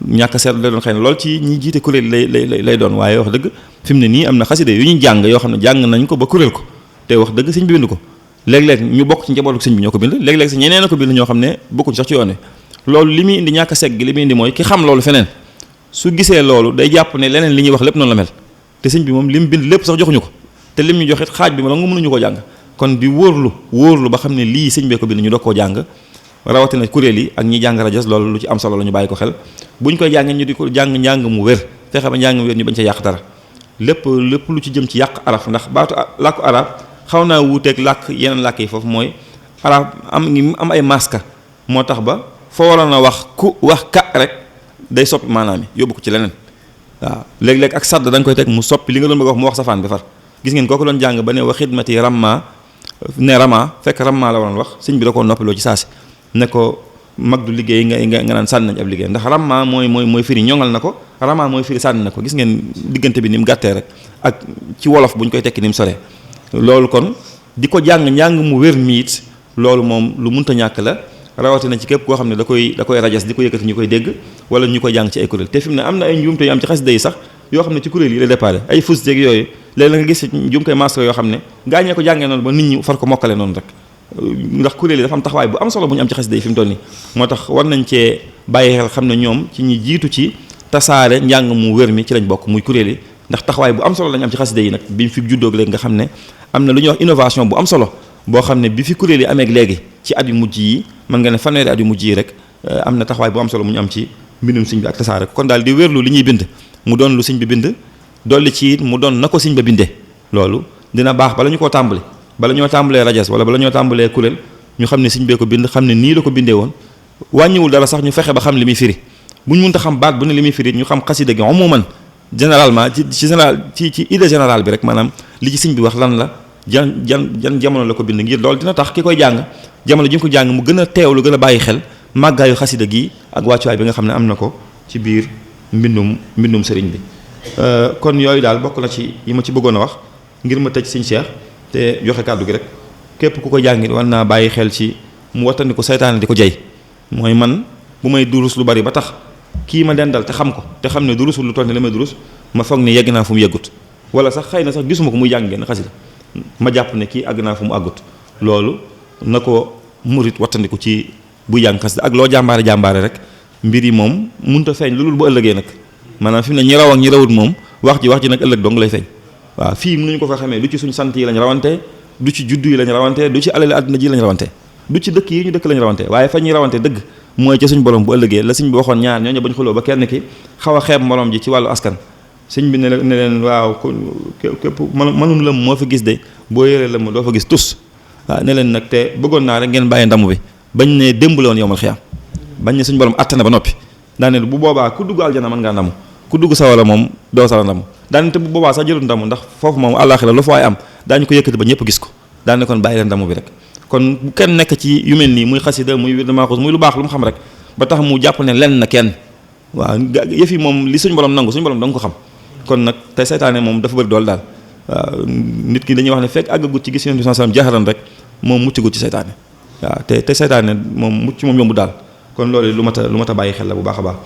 ñàkk a seetlu lay doon xëy na lool ci ñi jiite kuréel lay doon waaye wax dëgg fi mu ne nii am na xasida yu ñu jàng yoo xam ne jàng nañ ko ba kuréel ko te wax dëgg sëñ bi bind ko léeg-léeg ñu bokk ci njabootu sëñ bi ñoo ko bind léeg-léeg si ñeneen a ko bind ñoo xam ne bokkuñ sax ci yoon wi loolu li muy indi ñàkk a segg li muy indi mooy ki xam loolu feneen su gisee loolu day jàpp ne leneen li ñuy wax lépp noonu la mel te sëñ bi moom li mu bind lépp sax joxuñu ko te lim ñu joxit xaaj bi ma la nga mënuñu ko jàng kon di wóorlu ba xam ne lii sëñ bee ko bind ñu doog koo jàng rawatina kuréel yi ak ñi jàng rajas loolu lu ci am solo la ñu bàyyi ko xel buñ koy jàngee ñu di ko jàng njàng mu wér fexe ba njàng mu wér ñu bañ ca yàq dara lépp lu ci jëm ci yàq araf ndax baatu làkku arab xaw naa wuuteeg làkk yeneen làkk yi foofu mooy arab am ay maska moo tax ba foo waroon a wax ku wax ka rek day soppi maanaam yi yóbbu ko ci leneen waaw léeg-léeg ak sadd da nga koy teg mu soppi li nga doon bëgg wax mu wax safaan bi far gis ngeen kooku doon jàng ba ne wa xidmati ramma ne rama fekk ramma la waroon wax sëñ bi da koo noppiloo ci saasi ne ko mag du liggéey nga naan sànni nañ ab liggéey ndax ramma mooy firi ñoŋal na ko rama mooy firi sànni na ko gis ngeen diggante bi ni mu gàttee rek ak ci wolof bu ñu koy tekki ni mu soree loolu kon di ko jàng njàng mu wér miit loolu moom lu munta ñàkk la rawatina ci képp koo xam ne da koy rajas di ko yëkkati ñu koy dégg wala ñu koy jàng ci ay kuréel te fi mu ne am na ay njuumte yu am ci xasida yi sax yoo xam ne ci kuréel yi la déparé ay fus jeeg yooyu léegi la nga gis njuumte masque yoo xam ne gaañee ko jàngee noonu ba nit ñi far ko mokkale noonu rek ndax kuréel yi dafa am taxawaay bu am solo bu ñu am ci xasida yi fi mu toll nii moo tax war nañ cee bàyyi xel xam ne ñoom ci ñi jiitu ci tasaare njàng mu wér mi ci lañ bokk muy kuréel yi ndax taxawaay bu am solo lañ am ci xasida yi nag bi ñu fi juddoog léegi nga xam ne am na lu ñuy wax innovation bu am solo boo xam ne bi fi kuréel yi amee léegi ci at yu mujj yi mën nga ne fanweeri at yu mujj yi rek am na taxawaay bu am solo mu ñu am ci mbindum sëñ bi ak tasaare kon daal di wérlu li ñuy bind mu doon lu sëñ bi bind dolli ci it mu doon na ko sëñ ba bindee loolu dina baax bala ñu koo tàmbali bala ñoo tàmbalee rajas wala bala ñoo tàmbalee kuréel ñu xam ne sëñ bee ko bind xam ne nii la ko bindee woon wàññiwul dara sax ñu fexe ba xam li muy firi buñ mënta xam baat bu ne li muy firi ñu xam xasida gi umuman généralement ci idée générale bi rek maanaam li ci sëñ bi wax lan la jan jamono la ko bind ngir loolu dina tax ki koy jàng jamono ji nga ko jàng mu gën a teewlu gën a bàyyi xel màggaayu xasida gi ak wàccuwaay bi nga xam ne am na ko ci biir mbindum sëriñ bi kon yooyu daal bokk na ci yi ma ci bëggoon a wax ngir ma tëj sëñ Cheikh te joxe kàddu gi rek képp ku ko jàngit war naa bàyyi xel ci mu wattandi ko saytaane di ko jey mooy man bu may durus lu bari ba tax kii ma dendal te xam ko te xam ne durusul lu toll ne li may durus ma foog ne yegg naa fu mu yeggut wala sax xëy na sax gisuma ko muy jàng genn xasida ma jàpp ne kii àgg naa fu mu àggut loolu na ko murit wattandiku ci bu jàng xasida ak loo jàmbaare rek mbir yi moom munta feeñ lu dul bu ëllëgee nag maanaam fi mu ne ñi raw ak ñi rawut moom wax ji nag ëllëg dong lay feeñ waaw fii mënuñu ko fa xamee du ci suñ sant yi lañ rawante du ci juddu yi lañ rawante du ci alali àdduna ji lañ rawante du ci dëkk yi ñu dëkk lañ rawante waaye fa ñuy rawante dëgg mooy ci suñ borom bu ëllëgee la sëñ bi waxoon ñaar ñooñu bañ xuloo ba kenn ki xaw a xeeb morom ji ci wàllu askan sëñ bi ne leen waaw képp mënum lëm moo fi gis de boo yëree lëm doo fa gis tus waaw ne leen nag te bëggoon naa rek ngeen bàyyi ndamu bi bañ ne démb la woon yowmal xiyaam bañ ne suñ borom atte na ba noppi daane bu boobaa ku dugg aljana mën ngaa ndamu ku dugg sawala moom doo sala ndamu daane te bu boobaa sax jëlul ndamu ndax foofu moom àllaaxira lu fa waay am daañu ko yëkkati ba ñëpp gis ko daane kon bàyyi leen ndamu bi rek kon bu kenn nekk ci yu mel nii muy xasida muy wird maaxuus muy lu baax lu mu xam rek ba tax mu jàpp ne lenn na kenn waaw yëf yi moom li suñu borom nangu suñu borom da nga ko xam kon nag te seytaane moom dafa bëri dool daal waaw nit ki dañuy wax ne fekk àggagut ci gis Yonent bi sallallahu alayhi wasallam jaxaran rek moom muccagut ci seytaane waaw te seytaane moom mucc moom yombu daal kon loolu lu mat a bàyyi xel la bu baax a baax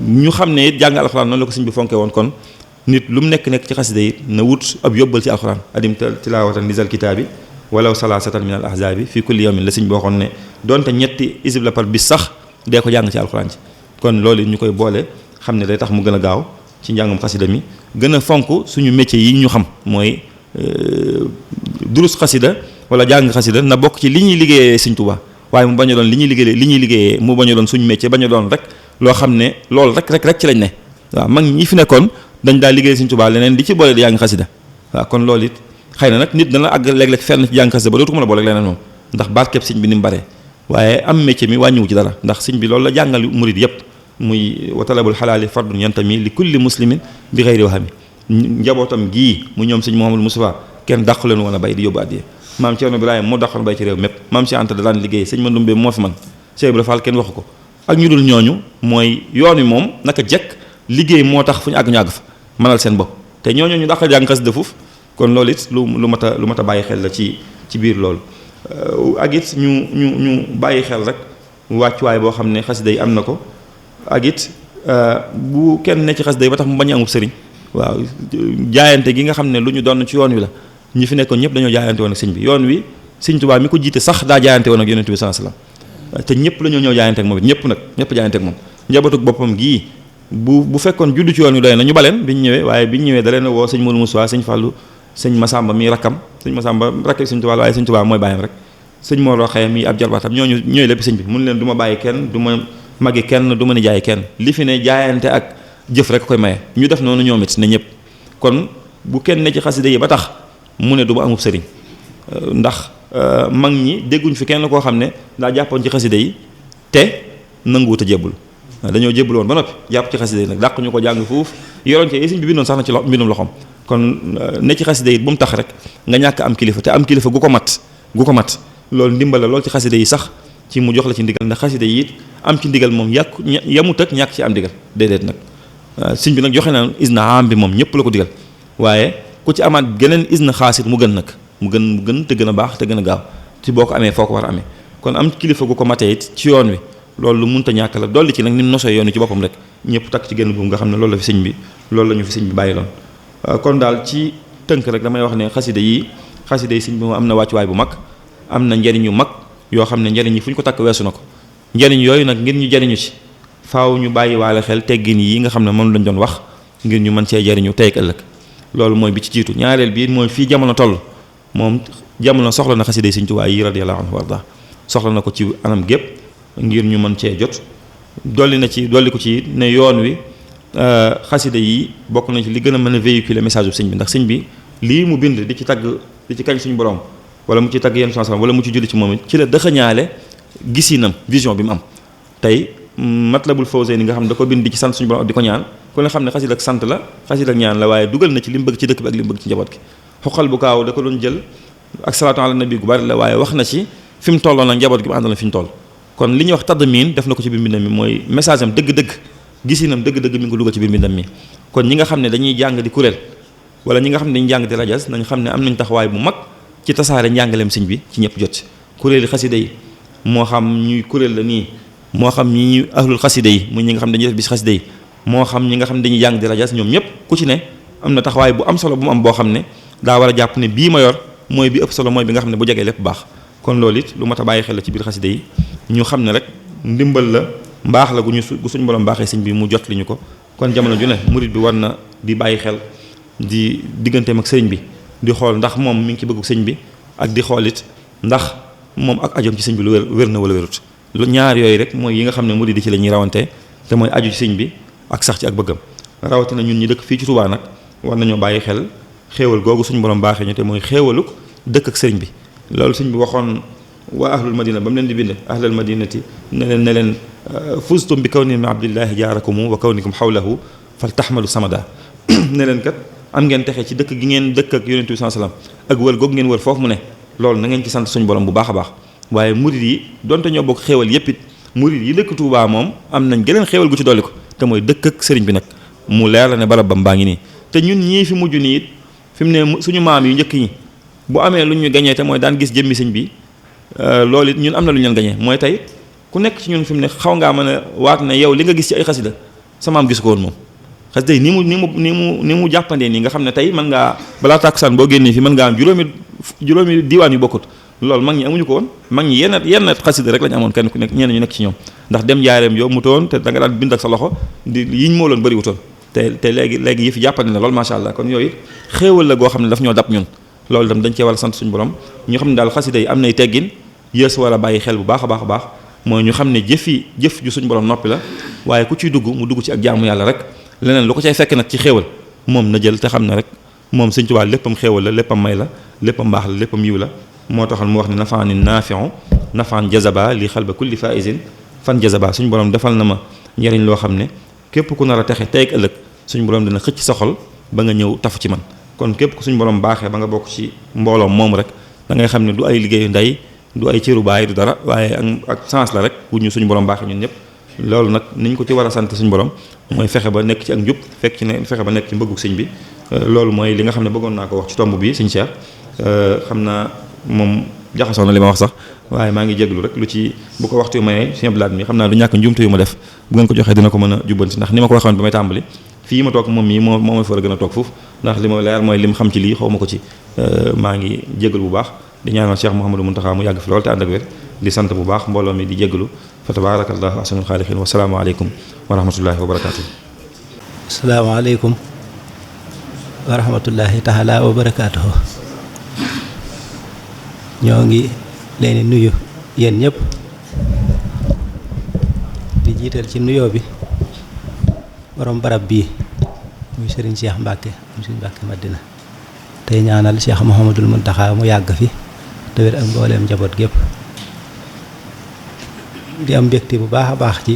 ñu xam ne it jàng alxuraan noonu la ko sëñ bi fonke woon kon nit lu mu nekk ci xasida yi na wut ab yóbbal ci alxuraan adim tilaawatan lisal kitaabi walaw salaasatan min al ahzaabi fi kulli yawmin la sëñ bi waxoon ne donte ñetti isib la par bis sax dee ko jàng ci alxuraan ci kon loolu ñu koy boole xam ne day tax mu gën a gaaw ci njàngum xasida mi gën a fonk suñu métier yi ñu xam mooy durus xasida wala jàng xasida na bokk ci li ñuy liggéeyee Sëñ Tuubaa waaye mu bañ a doon li ñuy liggéeyee mu bañ a doon suñu métier bañ a doon rek loo xam ne loolu rek ci lañ ne waaw mag ñi fi nekkoon dañ daal liggéey Sëñ Tuubaa leneen di ci boole di jàng xasida waaw kon loolu it xëy na nag nit dana àgg léeg-léeg fenn ci jàng xasida ba dootu ko mën a boole leneen moom ndax barkeb sëñ bi ni mu bare waaye am métier mi wàññiwu ci dara ndax sëñ bi loolu la jàngal murid yépp muy wa talabul xalaali fardun yantami li kulli muslimin bi xeyri wahami njabootam gii mu ñoom sëñ Mouhamadou Moustapha kenn dàqu leen woon a bay di yóbbu àddiya maam Cerno Birahim moo dàqoon bay ci réew mépp maam Cheikh Anta da daan liggéey sëñ Mandoumbe moo fi man Cheikh Ibra Fall kenn waxu ko ak ñu dul ñooñu mooy yoon wi moom naka jekk liggéey moo tax fu ñu àgg ñu àgg fa mënal seen bopp te ñooñu ñu dàqal jàng xasida foofu kon loolu it lu mat a bàyyi xel la ci biir loolu ak it ñu bàyyi xel rek wàccuwaay boo xam ne xasida yi am na ko ak it bu kenn ne ci xasida yi ba tax mu bañ a amub sëriñ waaw jaayante gi nga xam ne lu ñu doon ci yoon wi la ñi fi nekkoon ñëpp dañoo jaayante woon ak sëñ bi yoon wi sëñ Tuubaa mi ko jiite sax daa jaayante woon ak Yonent bi sallallahu alayhi wasallam te ñëpp la ñëw jaayante ak moom it ñëpp jaayante ak moom njabootug boppam gii bu fekkoon juddu ci yoon wi doy na ñu baleen bi ñu ñëwee waaye bi ñu ñëwee da leen a woo sëñ Modou Moussa sëñ Fallou sëñ Massamba mi rakkam sëñ Massamba rakk sëñ Tuubaa waaye sëñ Tuubaa mooy bàyyam rek sëñ Mor Roxaya mi ab jarbaatam ñooy lépp sëñ bi mun leen du ma bàyyi kenn du ma magi kenn du ma ni jaay kenn li fi ne jaayante ak jëf rek koy maye ñu def noonu ñoom it ne ñëpp kon bu kenn ne ci xasida yi ba tax mu ne du ma amub sëriñ ndax mag ñi dégguñ fi kenn koo xam ne daa jàppoon ci xasida yi te nanguwut a jébbul dañoo jébbul woon ba noppi jàpp ci xasida yi nag dàq ñu ko jàng foofu yoroon ci sëñ bi bindoon sax na ci mbindum loxoom kon ne ci xasida yi bu mu tax rek nga ñàkk am kilifa te am kilifa gu ko mat loolu ndimbal la loolu ci xasida yi sax ci mu jox la ci ndigal ndax xasida yi it am ci ndigal moom yamut ak ñàkk ci am ndigal déedéet nag sëñ bi nag joxe na isna am bi moom ñëpp la ko digal waaye ku ci amaat geneen isna xaasit mu gën nag mu gën te gën a baax te gën a gaaw ci boo ko amee foo ko war a amee kon am kilifa gu ko matee it ci yoon wi loolu lu munta ñàkk la dolli ci nag ni mu nosee yoon wi ci boppam rek ñëpp takk ci genn buum nga xam ne loolu la ñu fi sëñ bi bàyyi loon kon daal ci tënk rek damay wax ne xasida yi sëñ bi moom am na wàccuwaay bu mag am na njariñ yu mag yoo xam ne njariñ yi fu ñu ko takk weesu na ko njariñ yooyu nag ngir ñu jariñu ci faaw ñu bàyyi waale xel teggin yi nga xam ne moom lañ doon wax ngir ñu mën cee jariñu tey ak ëllëg loolu mooy bi ci jiitu ñaareel bi mooy fii jamono toll moom jamono soxla na xasida yi Sëñ Tuubaa yi radiyallahu anhu warda soxla na ko ci anam gépp ngir ñu mën cee jot dolli ko ci ne yoon wi xasida yi bokk na ci li gën a mën a véhiculer message bu sëñ bi ndax sëñ bi lii mu bind di ci kañ suñu borom wala mu ci tagg yenn chanson wala mu ci julli ci moom it ci la dëxëñaale gisinam vision bi mu am tey Matlabul Fawzayni nga xam ne da ko bind di ci sant suñu borom di ko ñaan ku ne xam ne xasida ak sant la xasida ak ñaan la waaye dugal na ci li mu bëgg ci dëkk bi ak li mu bëgg ci njaboot gi xoqal bu kaaw da ko doon jël ak salaatu ala nabi gu bari la waaye wax na ci fi mu tolloon ak njaboot gi mu àndal fi ñu toll kon li ñuy wax tadmin def na ko ci biir mbindam mi mooy message am dëgg-dëgg gisinam dëgg-dëgg mi ngi ko dugal ci biir mbindam mi kon ñi nga xam ne dañuy jàng di kuréel wala ñi nga xam ne dañuy jàng di rajas nañ xam ne am nañ taxawaay bu mag ci tasaare njàngaleem sëñ bi ci ñëpp jot kuréeli xasida yi moo xam ñuy kuréel la nii moo xam ñi ahlul xasida yi muy ñi nga xam ne dañuy def bis xasida yi moo xam ñi nga xam ne dañuy jàng di rajas ñoom ñëpp ku ci ne am na taxawaay bu am solo bu mu am boo xam ne daa war a jàpp ne bii ma yor mooy bi ëpp solo mooy bi nga xam ne bu jegee lépp baax kon loolu it lu mat a bàyyi xel la ci biir xasida yi ñu xam ne rek ndimbal la mbaax la gu suñ borom baaxee sëñ bi mu jot li ñu ko kon jamono ju ne murid bi war na di bàyyi xel di digganteem ak sëñ bi di xool ndax moom mi ngi ci bëggu sëñ bi ak di xool it ndax moom ak ajoom ci sëñ bi lu wér na wala wérut ñaar yooyu rek mooy yi nga xam ne murid yi ci la ñuy rawante te mooy aju ci sëñ bi ak sax ci ak bëggam rawatina ñun ñi dëkk fii ci Touba nag war nañoo bàyyi xel xéewal googu suñu borom baaxee ñu te mooy xéewaluk dëkk ak sëriñ bi loolu sëñ bi waxoon waa ahlul madina ba mu leen di bind ahlul madinati ne leen fustum bi kawni min abdillahi jaarakumu wa kawnikum xawlahu fal taxmalu samada ne leen kat am ngeen texe ci dëkk gi ngeen dëkk ak yonent bi sallallahu alayhi wasallam ak wër googu ngeen wër foofu mu ne loolu na ngeen ci sant suñu borom bu baax a baax waaye murid yi donte ñoo bokk xéewal yépp it murid yi dëkk Touba moom am nañ geneen xéewal gu ci dolli ko te mooy dëkk ak sëriñ bi nag mu leer la ne barab bam baa ngi nii te ñun ñii fi mujj nii it fi mu ne suñu maam yu njëkk ñi bu amee lu ñu gañee te mooy daan gis jëmmi sëñ bi loolu it ñun am na lu ñu leen gañee mooy tey ku nekk ci ñun fi mu ne xaw ngaa mën a waat ne yow li nga gis ci ay xasida sa maam gis ko woon moom xasida yi ni mu jàppandee nii nga xam ne tey mën ngaa balaa tàkkusaan boo génnee fi mën ngaa am juróomi diiwaan yu bokkut loolu mag ñi amuñu ko woon mag ñi yenn xasida rek lañu amoon kenn ku nekk ñenn ñu nekk ci ñoom ndax dem jaareem yow mu toon te da nga daan bind ak sa loxo di yiñ moo loon bëri wutoon te léegi yëfi jàppandi na loolu macha allah kon yooyu xéewal la goo xam ne daf ñoo dab ñun loolu tam dañ cee war a sant suñu borom ñu xam ne daal xasida yi am nay teggin yées war a bàyyi xel bu baax a baax a baax mooy ñu xam ne jëf ju suñu borom noppi la waaye ku ciy dugg mu dugg ci ak jaamu yàlla rek leneen lu ko cay fekk nag ci xéewal moom na jël te xam ne rek moom Sëñ Tuubaa léppam xéewal la léppam may la léppam baax la léppam yiw la moo taxal mu wax ne nafaani naafiu nafaan jazaba li xalba kulli faisin fan jazaba suñu borom defal na ma njariñ loo xam ne képp ku nar a texe tey ak ëllëg suñu borom dina xëcc sa xol ba nga ñëw tafu ci man kon képp ku suñu borom baaxee ba nga bokk ci mbooloom moom rek da ngay xam ne du ay liggéeyu ndey du ay cëru baay du dara waaye ak chance la rek bu ñu suñu borom baaxee ñun ñëpp loolu nag niñ ko ci war a sant suñu borom mooy fexe ba nekk ci ak njub fexe ba nekk ci mbëggug sëñ bi loolu mooy li nga xam ne bëggoon naa ko wax ci tomb bi sëñ Cheikh xam naa moom jaxasoo na li ma wax sax waaye maa ngi jéglu rek lu ci bu ko waxtu mayee sëñ Abdou Lahad mi xam naa du ñàkk njumte yu ma def bu ngeen ko joxee dina ko mën a jubbanti ndax ni ma ko waxoon ba may tàmbali fii ma toog moom mii moo ma fa war a gën a toog foofu ndax li ma leer mooy lim xam ci lii xaw ma ko ci maa ngi jéglu bu baax di ñaanal Cheikh Mouhamadou Mountakha mu yàgg fi lool te ànd ak wér di sant bu baax mbooloo mi di jéglu fa tabarakallahu ahsanul xaaliqiin wa salaamu aleykum wa rahmatullahi wa barakaatu. asalaamaaleykum wa rahmatullahi taala wa barakaatuhu. ñoo ngi leen di nuyu yéen ñëpp di jiital ci nuyoo bi borom barab bii muy Serigne Cheikh Mbacke mu Serigne Mbacke Madina tey ñaanal Cheikh Mouhamadul Mountakha mu yàgg fi te wér ak mbooleem njaboot gépp di am mbégte bu baax a baax ci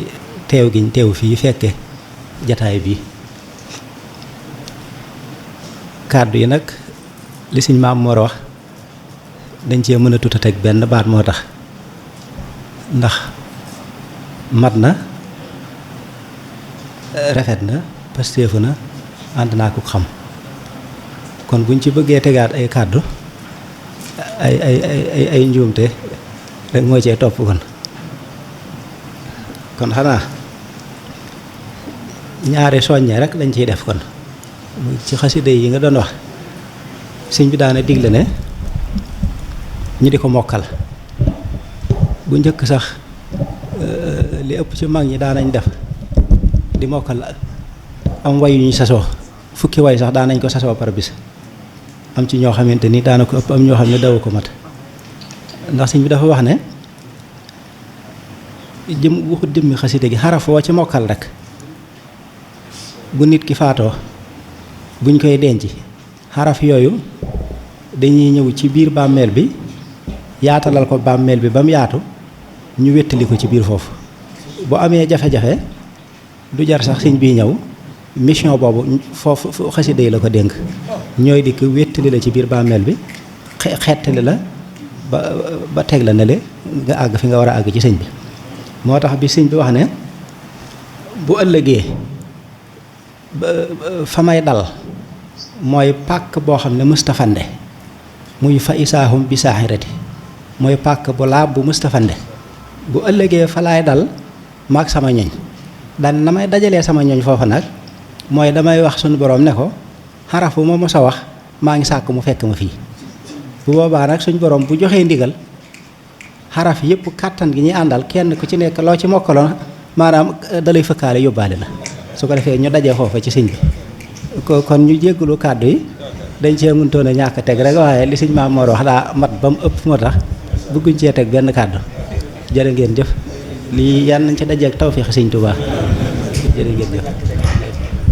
teew giñ teew fii fekke jataay bi kàddu yi nag li Sëñ Maam Mor wax dañ cee mën a tuta teg benn baat moo tax ndax mat na rafet na pastéefu na ànd naa ko xam kon buñ ci bëggee tegaat ay kàddu ay njuumte rek moo cee topp kon xanaa ñaari soññee rek lañ ciy def kon ci xasida yi nga doon wax sëñ bi daana digle ne ñu di ko mokkal bu njëkk sax li ëpp ci mag ñi daanañ def di mokkal am way yu ñu sasoo fukki way sax daanañ ko sasoo par bis am ci ñoo xamante ni daana ko ëpp am ñoo xam ne daw ko mat ndax sëñ bi dafa wax ne waxut jëmmi xasida gi xaraf woo ci mokkal rek bu nit ki faatoo buñ koy denc xaraf yooyu dañuy ñëw ci biir bàmmeel bi yaatalal ko bàmmeel bi ba mu yaatu ñu wéttali ko ci biir foofu bu amee jafe-jafe du jar sax sëñ bii ñëw mission boobu foofu xasida yi la ko dénk ñooy di ko wéttali la ci biir bàmmeel bi xettali la ba teg la ne le nga àgg fi nga war a àgg ci sëñ bi moo tax bi sëñ bi wax ne bu ëllëgee fa may dal mooy pàkk boo xam ne mustafande muy fa isaahum bi saaxirati mooy pàkk bu laab bu mustafande bu ëllëgee fa laay dal maag sama ñoñ daan na may dajalee sama ñoñ foofu nag mooy damay wax suñu borom ne ko xaraf bu ma mos a wax maa ngi sàkk mu fekk ma fii bu boobaa nag suñu borom bu joxee ndigal xaraf yëpp kàttan gi ñuy àndal kenn ku ci nekk loo ci mokkaloon maanaam dalay fëkkaale yóbbaale la su ko defee ñu dajee foofa ci sëñ bi kon ñu jéggalu kàddu yi dañ cee mëntoon a ñàkk teg rek waaye li sëñ Maam Mor wax daa mat ba mu ëpp moo tax bëgguñ cee teg benn kàddu jërë ngeen jëf lii yàlla nañ ci dajeek tawfeex Sëñ Tuubaa jërë ngeen jëf